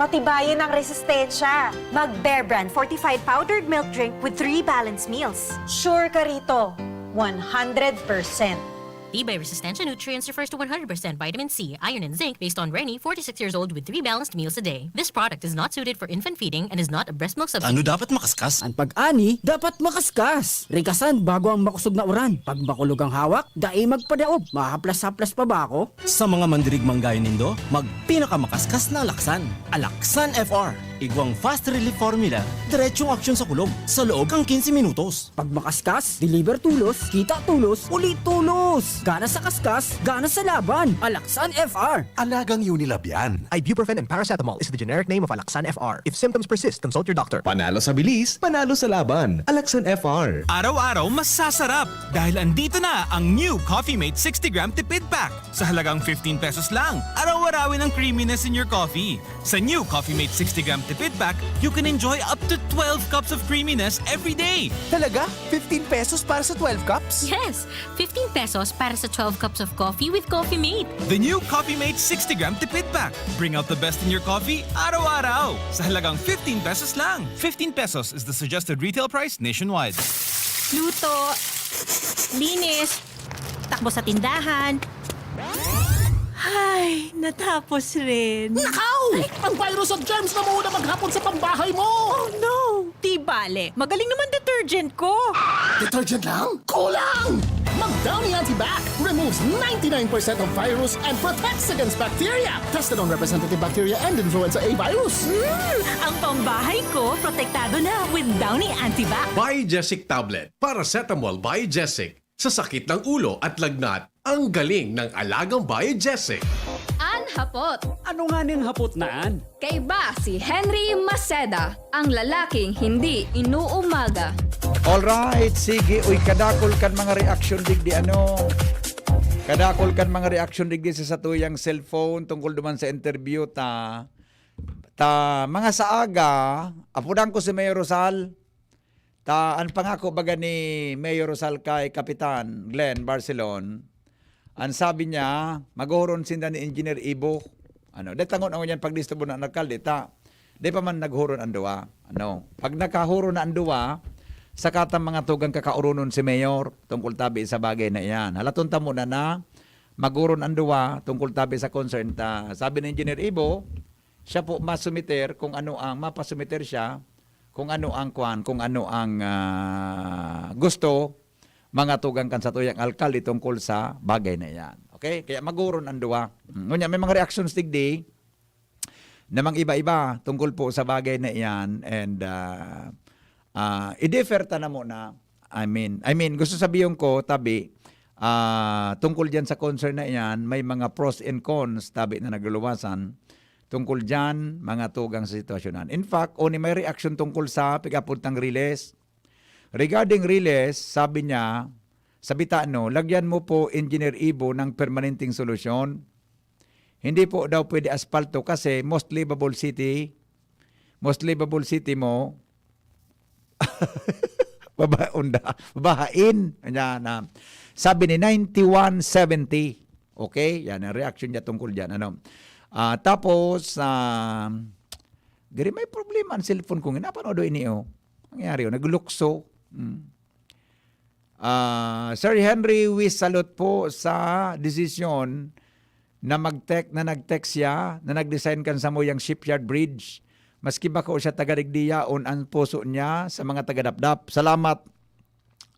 Patibayin ang resistensya. Mag Bear Brand fortified powdered milk drink with three balanced meals. Sure ka rito, one hundred percent. Tibay Resistensya Nutrients refers to one hundred percent vitamin C, iron, and zinc based on Reni, forty-six years old, with three balanced meals a day. This product is not suited for infant feeding and is not a breast milk substitute. Ano dapat makaskas? An pag-ani dapat makaskas. Rigasan bago ang makusog na uran. Pag makulog ang hawak, dai magpadaob. Mahaplas-haplas pa ba ako? Sa mga mandirigmang gayo nindo, magpinakamakaskas na alaksan. Alaksan F R. Igwang fast relief formula, diretsong aksyon sa kulog, sa loob kan quince minutos. Pag makaskas, deliver tulos, kita tulos, uli tulos! Gana sa kaskas, gana sa laban! Alaksan F R! Alagang Unilab yan. Ibuprofen and paracetamol is the generic name of Alaxan F R. If symptoms persist, consult your doctor. Panalo sa bilis, panalo sa laban. Alaxan F R. Araw-araw masasarap dahil andito na ang new Coffee Mate sixty gram tipid pack. Sa halagang fifteen pesos lang, araw-arawin ang creaminess in your coffee. Sa new Coffee Mate sixty gram Tipid Pack, you can enjoy up to twelve cups of creaminess every day. Talaga? fifteen pesos para sa twelve cups? Yes! fifteen pesos para sa twelve cups of coffee with Coffee Mate. The new Coffee Mate sixty gram Tipid Pack. Bring out the best in your coffee araw-araw. Sa halagang fifteen pesos lang. Fifteen pesos is the suggested retail price nationwide. Luto, linis, takbo sa tindahan. Ay, natapos rin. Nakaw! Ang virus at germs na muna maghapon sa pambahay mo! Oh no! Di bale, magaling naman detergent ko. Detergent lang? Kulang! Mag Downy Antibac removes ninety-nine percent of virus and protects against bacteria. Tested on representative bacteria and influenza A virus. Hmm, ang pambahay ko protektado na with Downy Antibac. Biogesic Tablet, Paracetamol Biogesic. Sa sakit ng ulo at lagnat, ang galing ng alagang Biogesic. An hapot. Ano nga ning hapot na an? Kaiba si Henry Maceda, ang lalaking hindi inuumaga. Alright, sige. Uy, kadakol kan mga reaksyon digdi ano. Kadakol kan mga reaksyon digdi sa satuyang cellphone tungkol duman sa interview ta. Ta mga sa aga, apudan ko si Mayor Rosal. Ta an pangako baga ni Mayor Rosal kay Kapitan Glenn Barcelon, an sabi niya, maghuhuron sinda ni Engineer Ibo. Ano, dai tangon ako niyan pagdisturbo na alkalde, ta dai pa man naghuron an duwa. Ano, pag nakahuron na an duwa, saka ta mga tugang kakauronon si Mayor tungkol tabi sa bagay na iyan. Halaton ta muna na maghuron an duwa tungkol tabi sa concern ta. Sabi ni Engineer Ibo, siya po masumiter kung ano ang mapasumiter siya, kung ano ang kwan, kung ano ang ah, gusto, mga tugang kan satuyang alkalde tungkol sa bagay na iyan. Okay? Kaya maghuron an duwa. Mm, Ngunya, may mga reactions digdi na mang iba-iba tungkol po sa bagay na iyan and ah, ah, i-defer ta na muna. I mean, I mean, gusto sabihin ko, tabi, ah, tungkol diyan sa concern na iyan, may mga pros and cons, tabi na nagluluwasan tungkol diyan, mga tugang sa sitwasyonan. In fact, oni may reaction tungkol sa pag-apod tang Riles. Regarding Riles, sabi niya, sa Bitano, lagyan mo po, Engineer Ibo, ng permanenteng solusyon. Hindi po daw pwede aspalto kasi most livable city, most livable city mo, babaon da, babahain. Yan, ah. Sabi ni ninety-one seventy. Okay? Yan ang reaction niya tungkol dyan. Ano? Ah, tapos, ah, gari may problema ang cellphone ko. Napanood ini, oh. Nangyari, oh. Naglukso. Hmm. Ah, Sir Henry, we salute po sa desisyon na mag-tech na nag-text siya na nag-design kan samuyang shipyard bridge. Maski bako siya taga Digdiyaon, ang puso niya sa mga taga-Dapdap. Salamat.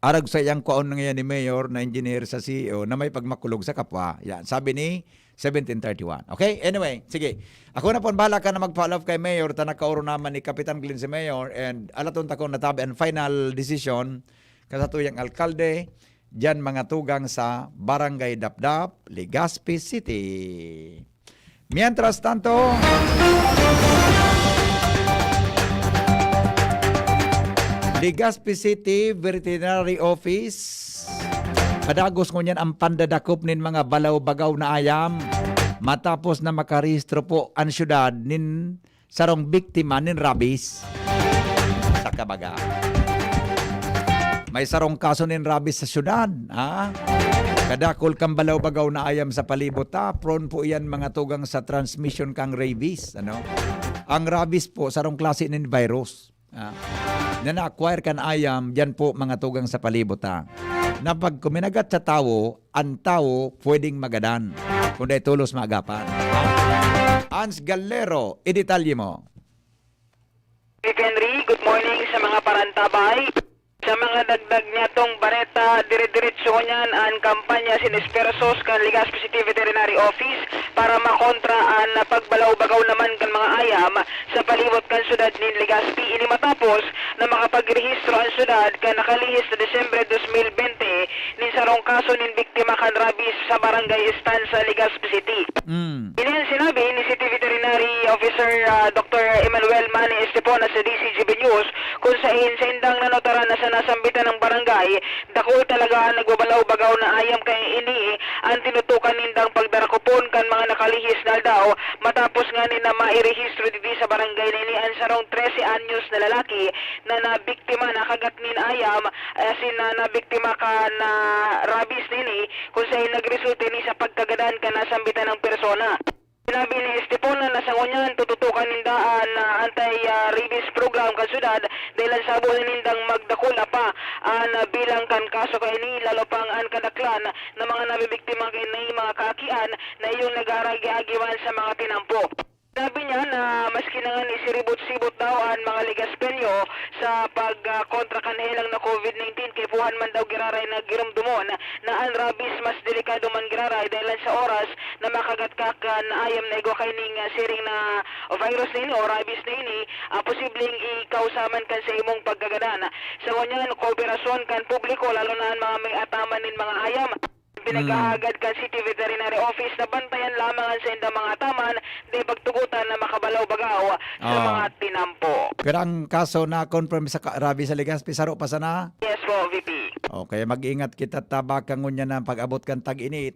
Arog sa iyang kwaon na ngayon ni Mayor na engineer sa C E O na may pagmakulog sa kapwa. Yan, sabi ni seventeen thirty-one. Okay? Anyway, sige. Ako na po ang bahala ka na mag-follow up kay Mayor ta nakaoro naman ni Kapitan Glenn si Mayor and alaton ta kung natabi ang final decision kasatuyang alkalde, diyan mga tugang sa Barangay Dapdap, Legazpi City. Mientras tanto, Legazpi City Veterinary Office, padagos ngunyan ang pandadakop nin mga balaw-bagaw na ayam matapos na makarehistro po ang syudad nin sarong biktima nin rabies. Sa kabaga, may sarong kaso nin rabies sa syudad, ha? Kadakol kan balaw-bagaw na ayam sa palibot, ha? Prone po iyan mga tugang sa transmission kang rabies, ano? Ang rabies po, sarong klase nin virus, ha? Na na-acquire kan ayam, diyan po mga tugang sa palibot, ha? Na pag kuminagat sa tawo, ang tawo pwedeng magadan kung dai tolos maagapan. Hans Gallero, idetalye mo. Henry, good morning sa mga parantabay. Sa mga dagdag niyatong bareta, dire-diretso ngunyan an kampanya sin espersos kan Legazpi City Veterinary Office para makontra an pagbalaw-bagaw naman kan mga ayam sa palibot kan syudad nin Legazpi. Ini matapos na makapagrehistro an syudad kan nakalihis na Disyembre dos mil bente nin sarong kaso nin biktima kan rabies sa Barangay Estancia, Legazpi City. Mm. Ini an sinabi ni City Veterinary Officer ah, Doktor Emmanuel Manny Estepona sa D C G B News, kung sain sa indang nanotaran na sa nasambitan ng barangay, dakul talaga ang nagbabalaw-bagaw na ayam kaya ini ang tinutukan nindang pagdarakupon kan mga nakalihis na aldaw matapos ngani na mairehistro digdi sa barangay na ini an Sarong trese anyos na lalaki na nabiktima na kagat nin ayam, asin na nabiktima kan rabies nini, kung saen nagresulta ini sa pagkagadan kan nasambitan na persona. Sinabi ni Estepona na sa ngunyan tututukan ninda an, ah, anti-rabies program kan syudad dahil an sabo na nindang magdakula pa an, ah, bilang kan kaso kaini, lalo pang an kadaklan na mga nabibiktima kaini mga kaakian na iyong nag-aaragi-agi man sa mga tinampo. Sinabi niya na maski na ngani siribot-sibot daw an mga Legazpeño sa pag, ah, kontra kan helang na COVID nineteen, kaipuhan man daw giraray na giromdomon na an rabies mas delikado man giraray dahil sa oras na makagat ka kan ayam na igwa kaining, ah, siring na virus na ini o rabies na ini, ah, posibleng ikausa man kan sa imong pagkagadan. Sa ngunyan, kooperasyon kan publiko, lalo na an mga may ataman nin mga ayam, pinaghahagad kan City Veterinary Office na bantayan lamang an saindang mga ataman, di pagtugotan na makabalaw-bagaw sa Ah. mga tinampo. Pero ang kaso na confirm sa ka-, rabies sa Legazpi, saro pa sana? Yes po, V P. Okay, mag-ingat kita, tabaka ngunyan na pag-abot kan tag-init.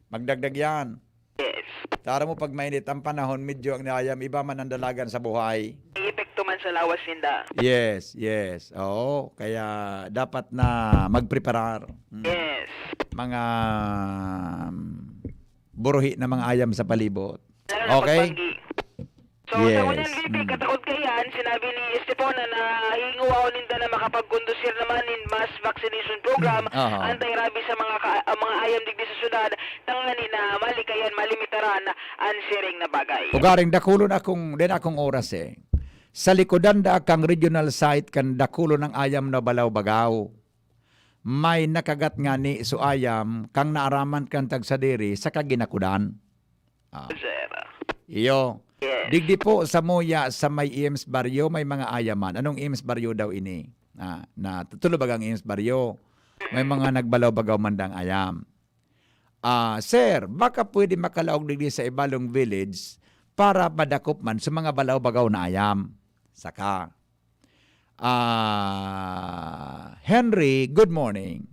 Magdagdag yan. Yes. Tara mo, pag mainit ang panahon, medyo ang nayam, iba man ang dalagan sa buhay. May epekto man sa lawas ninda. Yes, yes. Oo, kaya dapat na magpreparar. Mm. Yes. Mga, mm, buruhi na mga ayam sa palibot. Lalo na Okay? pag banggi. So, Yes. sa ngunyan, V P, Mm. katakot kaiyan, sinabi ni Estepona na hingowahon ninda na makapagkondusir naman nin mass vaccination program, Aha. anti-rabies sa mga ka-, ang mga ayam digdi sa syudad, tangani na malikayan, malimitaran an siring na bagay. Ugaring dakulon akong, din akong oras eh. Sa likodan da kang regional site kan dakulon ng ayam na balaw-bagaw. May nakagat ngani so ayam kang naaraman kan tagsadiri sa kaginakudan. Ah. Sir. Iyo. Yes. Digdi po sa Muya sa may E M's Barrio, may mga ayaman. Anong E M's Barrio daw ini? Ah, na tulo bagang E M's Barrio. May mga nagbalaw-bagaw man dang ayam. Ah, sir, baka pwede makalaog digdi sa Ibalong Village para madakop man sa mga balaw-bagaw na ayam. Saka, ah, Henry, good morning.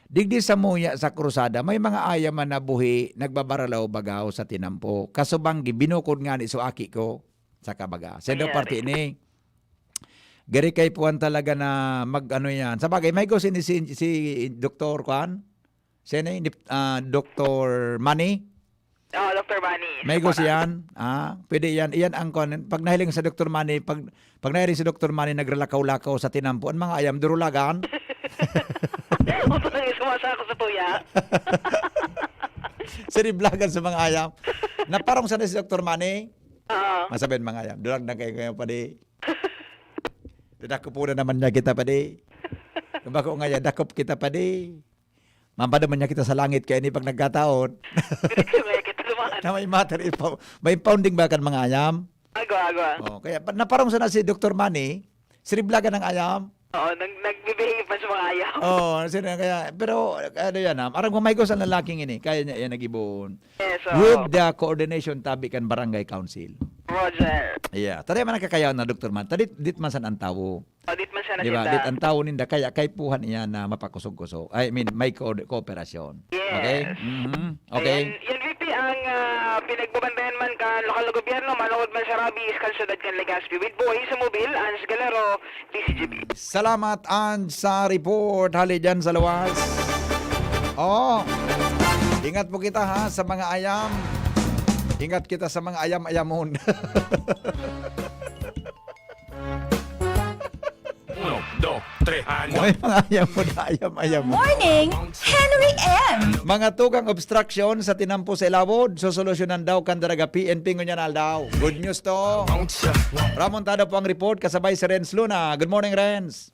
Digdi sa Muya sa Cruzada, may mga ayam man na buhi, nagbabaralaw-bagaw sa tinampo. Kasubang gi-, binukod ngani so aki ko sa kabaga. Sa daw Ayan. parte ini, gari kay puwan talaga na mag-ano yan. Sa bagay, may gusto ni si, si Doktor Kwan? Sino yun? Dip-, ah, Doktor Manny? Oo, Doktor Manny. May Sa gusto Paran. yan? Ah, pwede yan. Iyan ang kwan. Pag nahiling sa Doktor Manny, pag, pag nahiling sa Doktor Manny, nagralakaw-lakaw sa tinampo, ang mga ayam, durulagan. Utang yung sumasako sa tuya. Siniblagan sa mga ayam. Naparong sana si Doktor Manny. Oo. Masabi ang mga ayam, "Dulag na kayo ngayon, padi." Dadakupo na naman niya kita, padi. Kung bako nga yan, dakop kita, padi. Mambado man niya kita sa langit, kaya ini pag nagkataon. Diretso nga kita dumaan. Na may matter, ipaw-, may pounding ba kan mga ayam? Agwa, agwa. Oh, kaya pa, naparong sana si Doktor Manny, siniblagan ng ayam. Oo, nag-, nagbibihave man sa mga ayam. Oo, sino kaya, pero ano yan, ah, arang mamay ko sa lalaking ini, kaya niya yan nag-ibon. Yes, oo. With the coordination tabi kan barangay council. Roger. Yeah. Tara man ang kakayaw na, Doktor Man. Tadit, dit man san ang tawo. Oh, dit man sana Di ba? sinda. Dit ang tawo ninda, kaya kaipuhan niya na mapakusog-kusog. I mean, may ko-, kooperasyon. Yes. Okay? Mhm. Okay. Ayan, yan, V P, ang, ah, pinagbabantayan man kan lokal na gobyerno, manungod man sa rabies, kan syudad kan Legazpi. With Boy sa Mobil, Ans Galero, D C G B. Salamat, Ans, sa report. Hali dyan sa luwas. Oh, ingat po kita, ha, sa mga ayam. Ingat kita sa mga ayam-ayamon. Uno, dos, tres, ano? May mga ayam mo na, ayam, ayam mo. Morning, Henry M. Mga tugang obstruction sa tinampo sa ilawod, sosolusyonan daw kan daraga P N P ngunyan aldaw. Good news to. Ramontado po ang report, kasabay si Renz Luna. Good morning, Renz.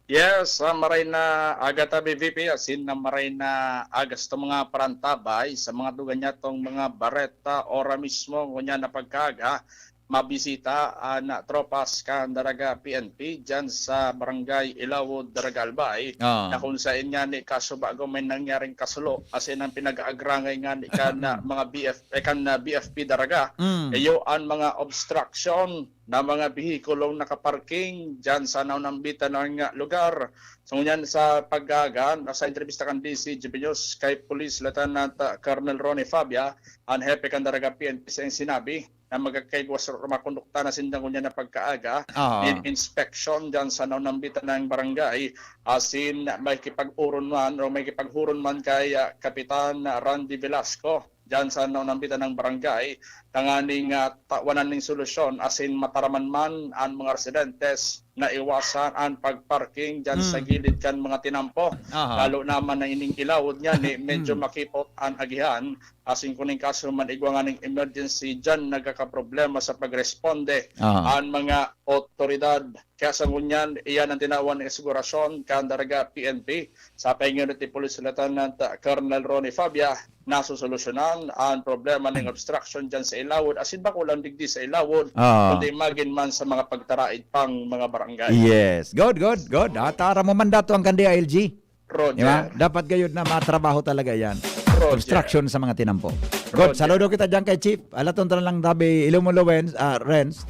Yes, sa maray na aga tabi, V P, asin na maray na aga sa mga parantabay, sa mga dugan niya tong mga bareta, ora mismo, ngunyan na pagkaaga, mabisita, ah, na tropas kan Daraga P N P dyan sa Barangay Ilawod, Daraga Albay, Ah. na kung saan nga ni kasubago may nangyaring kasulo, asin ang pinag-aagrangay nga ni kan, ah, mga B F, eh, kan, ah, B F P Daraga, Mm. iyo ang mga obstruction na mga behikulong nakaparking diyan sa naunambitan na lugar. So, ngunyan sa pag-aaga, sa entrevista kan D C G B News kay Police Lieutenant, ah, Colonel Ronnie Fabia, ang hepe kan Daraga P N P, sa iyang sinabi na magkakaigwa sa mga kondukta na sinda ngunyan na pagkaaga, Aha. in inspection diyan sa naunambitan ng barangay, asin may kipag-uron man o may kipaghuron man kay, ah, Kapitan Randy Velasco diyan sa naunambitan ng barangay, tanganing, ah, tawanan ning solusyon asin mataraman man an mga residentes na iwasan an pagparking diyan sa Mm. gilid kan mga tinampo. Aha. Lalo naman na ining ilawod niya ni medyo Mm. makipot an agihan. Asin kun in kaso man igwa nganing emergency, diyan nagkakaproblema sa pagresponde Aha. an mga otoridad. Kaya sa ngunyan, iyan ang tinawan ng asegurasyon kan Daraga P N P. Sa panginot ni Police Lieutenant Colonel Ronnie Fabia, nasusolusyonan ang problema ng obstruction dyan sa Ilawod, asin bako lang digdi sa Ilawod, Ah. kundi magin man sa mga pagtaraid pang mga barangay. Yes. Good, good, good. At aram mo man dato ang kan D I L G. Roger. Di ba? Dapat gayud na matrabaho talaga yan. Roger. Obstruction sa mga tinampo. Good. Roger. Saludo kita dyan kay Chief. Alaton ta na lang tabi, Ilomo Lowens, ah, Renz,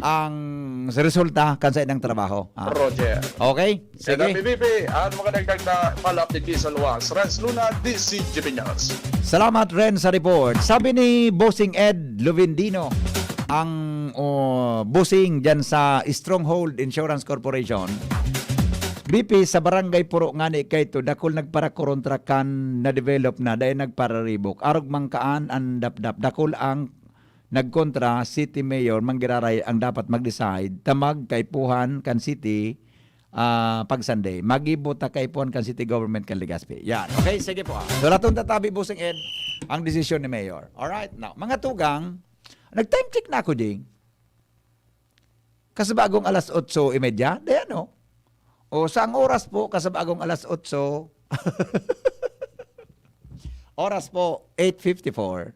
ang resulta kan sa ilang trabaho. Ah. Roger. Okay? Sige. Sige. P P P, ano mga dagdag na follow-up ni Jason Luas? Renz Luna, D C G P News. Salamat, Ren, sa report. Sabi ni Bossing Ed Lovendino, ang, oh, bossing dyan sa Stronghold Insurance Corporation, B P, sa Barangay Puro ngani kaito, dakul nagparakorontra kan na-develop na, dai nagpararibok. Arog man kaan an dapdap, dakul ang nagkontra, city mayor man giraray ang dapat mag-decide, ta magkaipuhan kan city, ah, pag Sunday. Magibo ta kaipuhan kan city government kan Legazpi. Yan. Okay, sige po, ah. So, laton tatabi, Bossing Ed, ang desisyon ni mayor. Alright, now, mga tugang, nag-time check na ako, Jing. Kasabagong alas otso y media, di ano? O, sa ang oras po, kasabagong alas otso. Oras po, eight fifty-four.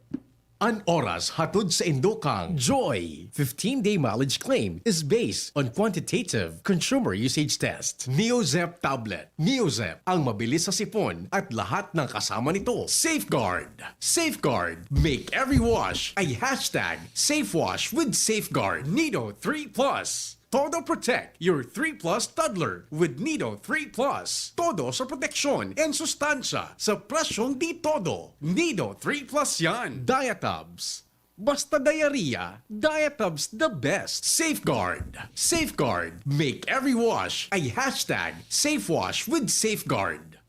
An oras hatod sa indo kang Joy. Fifteen-day mileage claim is based on quantitative consumer usage test. Neozep tablet. Neozep, ang mabilis sa sipon at lahat ng kasama nito. Safeguard. Safeguard. Make every wash a hashtag safe wash with Safeguard. Nido three plus. Todo protect your three plus toddler with Nido three plus. Todo sa proteksyon and sustansya sa presyong di todo. Nido three plus yan. Diatabs. Basta diarrhea, Diatabs the best. Safeguard. Safeguard. Make every wash a hashtag safe wash with Safeguard.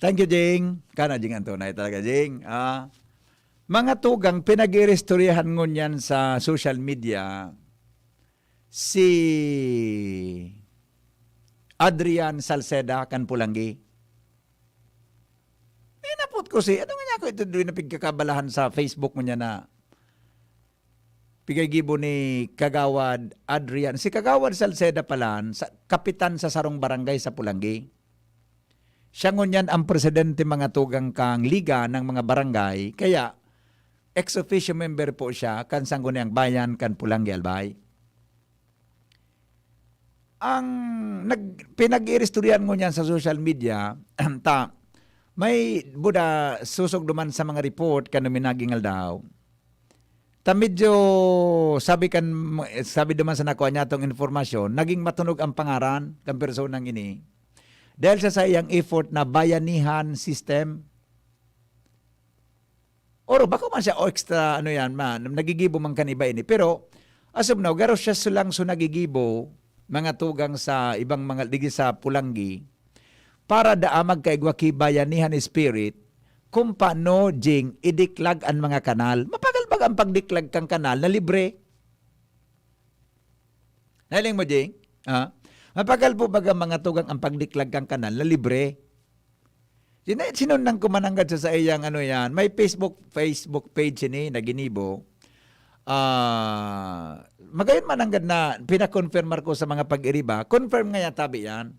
Thank you, Jing. Kana, Jing, ang tunay talaga, Jing. Ah, mga tugang, pinag-iiristoryahan ngunyan sa social media si Adrian Salceda kan Pulanggi. Inapot ko si, ano nga niya ako ito doon na pigkakabalahan sa Facebook mo niya na pigay gibo ni Kagawad Adrian. Si Kagawad Salceda palan, sa, kapitan sa sarong barangay sa Pulanggi. Siya ngunyan ang presidente, mga tugang, kang Liga ng mga Barangay. Kaya, ex officio member po siya kan Sangguniang Bayan kan Pulanggi, Albay. Ang nag-, pinag-iiristoryahan ngunyan sa social media, ta, may buda susog duman sa mga report kan minaging aldaw. Ta medyo, sabi kan, sabi duman sa nakuha niya tong informasyon, naging matunog ang pangaran kan personang ini. Dahil sa saiyang effort na bayanihan system, or bako man siya o extra, ano yan, man, nagigibo man kan iba ini. Pero, as of now, garo siya sulang so nagigibo, mga tugang sa ibang mga, digi sa Pulanggi, para daa magkaigwa ki bayanihan spirit, kung paano, Jing, idiklag an mga kanal. Mapagal baga ang pagdiklag kang kanal na libre? Nailing mo, Jing? Ha? Mapagal po baga, mga tugang, ang pagdiklag kang kanal na libre? Sino, sinundan ko mananggad sa saiyang ano yan, may Facebook, Facebook page ini na ginibo. Ah, magayon mananggad na pinakonfirmar ko sa mga pag-iriba. Confirm nga yata bi yan.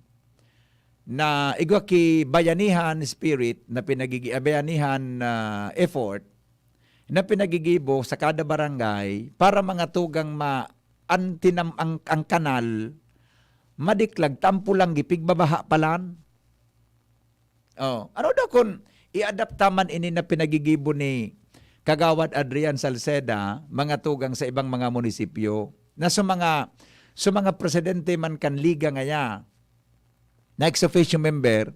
Na igwa ki bayanihan spirit na pinagigi-, ah, bayanihan na effort na pinagigibo sa kada barangay para mga tugang ma-, ang tinam-, ang, ang kanal madiklag, ta an Pulanggi pigbabaha palan. Oh, ano daw kun i-adapt ta man ini na pinagigibo ni Kagawad Adrian Salceda, mga tugang sa ibang mga munisipyo? na sa mga, sa mga presidente man kan liga ngaya, na ex officio member,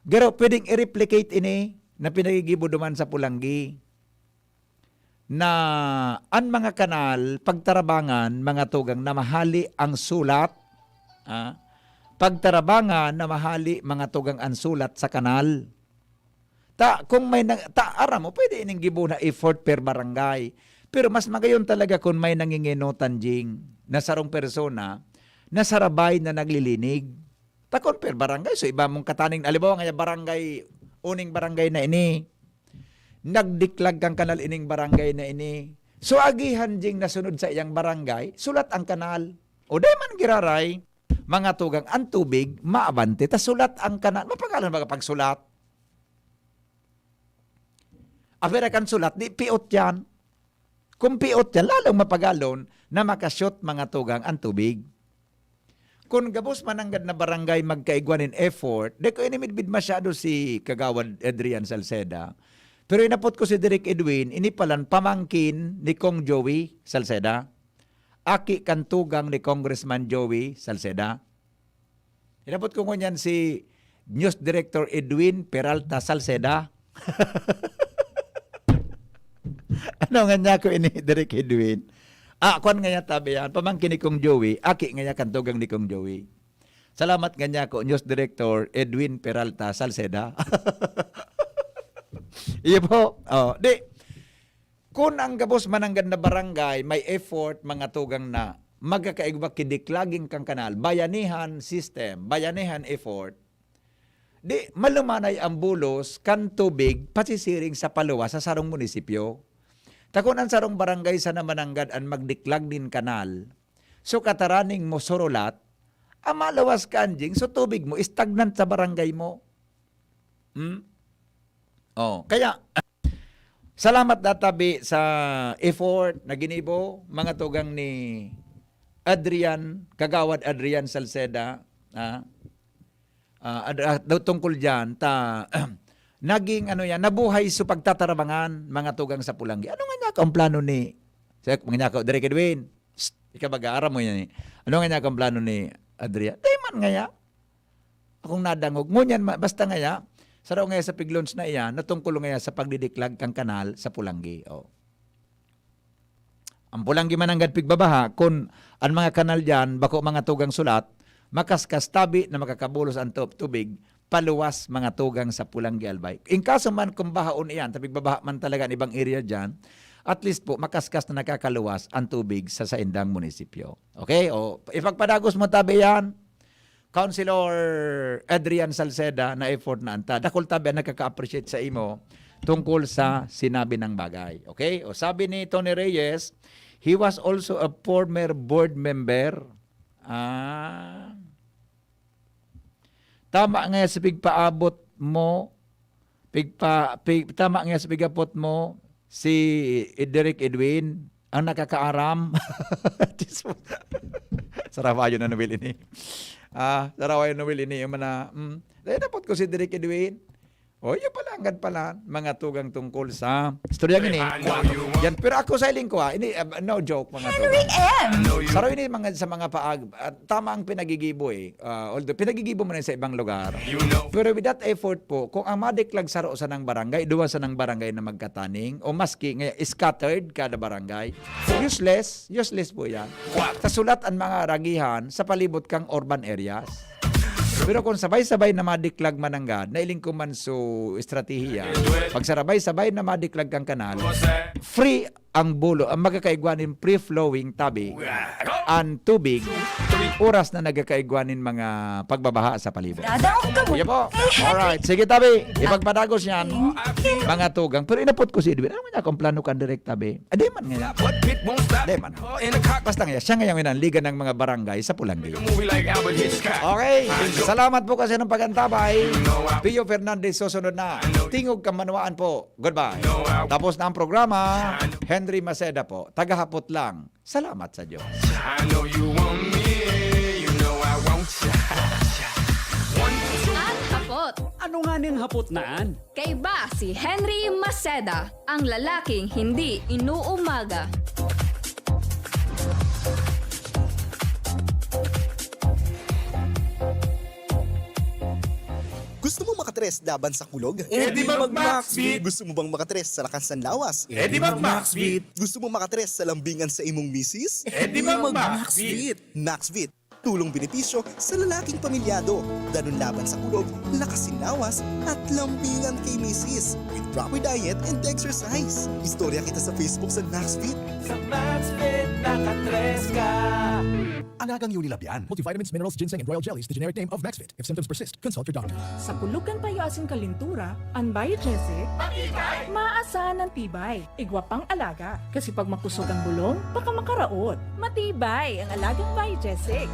garo, pwedeng i-replicate ini na pinagigibo duman sa Pulanggi. Na an mga kanal, pagtarabangan, mga tugang, na mahali ang sulat, ah, pagtarabangan na mahali, mga tugang, ang sulat sa kanal. Ta, kung may nag-, ta, aram mo, pwede ining gibo na effort per barangay. Pero mas magayon talaga kung may nanginginutan, Jing, na sarong persona na sarabay na naglilinig. Ta kung per barangay, so iba mong kataning, halimbawa nga barangay, uning barangay na ini, nagdiklag kan kanal ining barangay na ini. So agihan, Jing, nasunod sa iyang barangay, sulat ang kanal. O di man giraray, mga tugang, ang tubig, maabante, ta sulat ang kanal. Mapagalon baga pagsulat? Apira kan sulat, di piot yan. Kung piot yan, lalong mapagalon na makashot, mga tugang, ang tubig. Kun gabos mananggad na barangay magkaigwa nin effort, di ko inimidbid masyado si Kagawad Adrian Salceda. Pero inapot ko si Direk Edwin, ini palan pamangkin ni Kong Joey Salceda. Aki kan tugang ni Congressman Joey Salceda. Inapot ko ngunyan si News Director Edwin Peralta Salceda. Ano nga niya ko ini, Direk Edwin? Ah, kwan nga niya tabi yan. Pamangkin ni Kong Joey, aki nga niya kan tugang ni Kong Joey. Salamat nga niya ko, News Director Edwin Peralta Salceda. Iyo po. Oh, di, kun ang gabos mananggad na barangay, may effort, mga tugang, na magkakaigwa ki diklagin kan kanal, bayanihan system, bayanihan effort, di malumanay ang bulos kan tubig pasisiring sa paluwas sa sarong munisipyo. Ta kun an sarong barangay sana mananggad an magdiklag nin kanal, so kataraning mo surulat, ang maluwas ka, Anjing, so tubig mo, stagnant sa barangay mo. Hmm? Oh, kaya, salamat databi sa effort na ginibo, mga tugang ni Adrian, Kagawad Adrian Salceda, ah, ah, ad-, ah, daw tungkol diyan, ta, naging, ano yan, nabuhay sa pagtatarabangan, mga tugang sa Pulanggi. Ano nga niya ka ang plano ni, sa mga niya ka, Direk Edwin? Psst, ikaw mag-aaram mo yan eh. Ano nga niya ka ang plano ni Adrian? Di man nga ya. Akong nadangog. Ngunyan, ma-, basta nga ya, saro nga ya sa piglons na iyan, natungkol nga ya sa pagdidiklag kan kanal sa Pulanggi. Oh. Ang Pulanggi mananggad pigbabaha, kun an mga kanal diyan, bako mga tugang sulat, makaskas tabi na makakabulos an tu-, tubig, paluwas mga tugang sa Pulanggi, Albay. In kaso man kung bahaon iyan, ta pigbabaha man talaga an ibang area diyan, at least po, makaskas na nakakaluwas ang tubig sa saindang munisipyo. Okay? O, ipagpadagos mo tabi yan. Councilor Adrian Salceda, na effort na anta. Dakul tabi ang nakaka-appreciate sa imo tungkol sa sinabi ng bagay. Okay? O, sabi ni Tony Reyes, he was also a former board member. Ah. Tama nga sa pigpaabot mo, pigpa-, pig-, tama nga sa pigapot mo, si Derek Edwin, ang nakakaaram. Diyos mo. Sarawayon na Noel ini. Ah, sarawayon na Noel ini, yung mana, mm. Dahil napot ko si Derek Edwin. O, yun pala, anggad pala, mga tugang tungkol sa istorya ini. Yan, pero ako sa hiling ko, ha, ini, uh, no joke, mga Henry tugang. M. Saro ini mga, sa mga paag-, at tama ang pinagigibo, eh. Ah, although, pinagigibo mo na sa ibang lugar. Pero with that effort po, kung ang madiklag saro sa nang barangay, duwa sa nang barangay na magkataning, o maski nga scattered kada barangay, useless, useless po yan. Sa sulat ang mga ragihan sa palibot kang urban areas. Pero kung sabay-sabay na madiklag mananggad, nailing ko man so estratehiya, pag sarabay-sabay na madiklag kang kanal, free ang bulo, ang magkakaigwa nin free-flowing tabi, ang tubig, oras na nagkakaigwa nin mga pagbabaha sa palibot. Dadaog ka mo. Yan po. Alright. Sige, tabi. Ipagpadagos yan. Mga tugang. Pero inapot ko si Edwin. Ano nga niya kung plano kan Direk, tabi? Ah, di man nga. Di man. Basta nga, siya ngayon ang liga ng mga barangay sa Pulanggi. Okay. Salamat po kasi ng pag-antabay. Pio Fernandez susunod na. Tingog Kamanwaan po. Goodbye. Tapos na ang programa. Henry Maceda po. Tagahapot lang. Salamat sa Diyos. I know you want me, you know I want you. An hapot. Ano nga ning hapot na an? Kaiba si Henry Maceda, ang lalaking hindi inuumaga. Tres laban sa kulog? Eh di mag-Maxvit! Gusto mo bang makatres sa lakas ng lawas? Eh di mag-Maxvit! Gusto mo makatres sa lambingan sa imong misis? Eh di mag-Maxvit! Maxvit. Tulong benepisyo sa lalaking pamilyado. Danun laban sa kulog, lakas sin lawas, at lambingan kay misis. With proper diet and exercise. Istorya kita sa Facebook sa Maxvit. Sa Maxvit, nakatres ka! Alagang Unilab yan. Multivitamins, minerals, ginseng, and royal jellies, the generic name of Maxvit. If symptoms persist, consult your doctor. Sa kulog kan payo asin kalintura, an Biogesic, maasahan an tibay. Igwa pang alaga, kasi pag makusog ang bulong, baka makaraot. Matibay ang alagang Biogesic.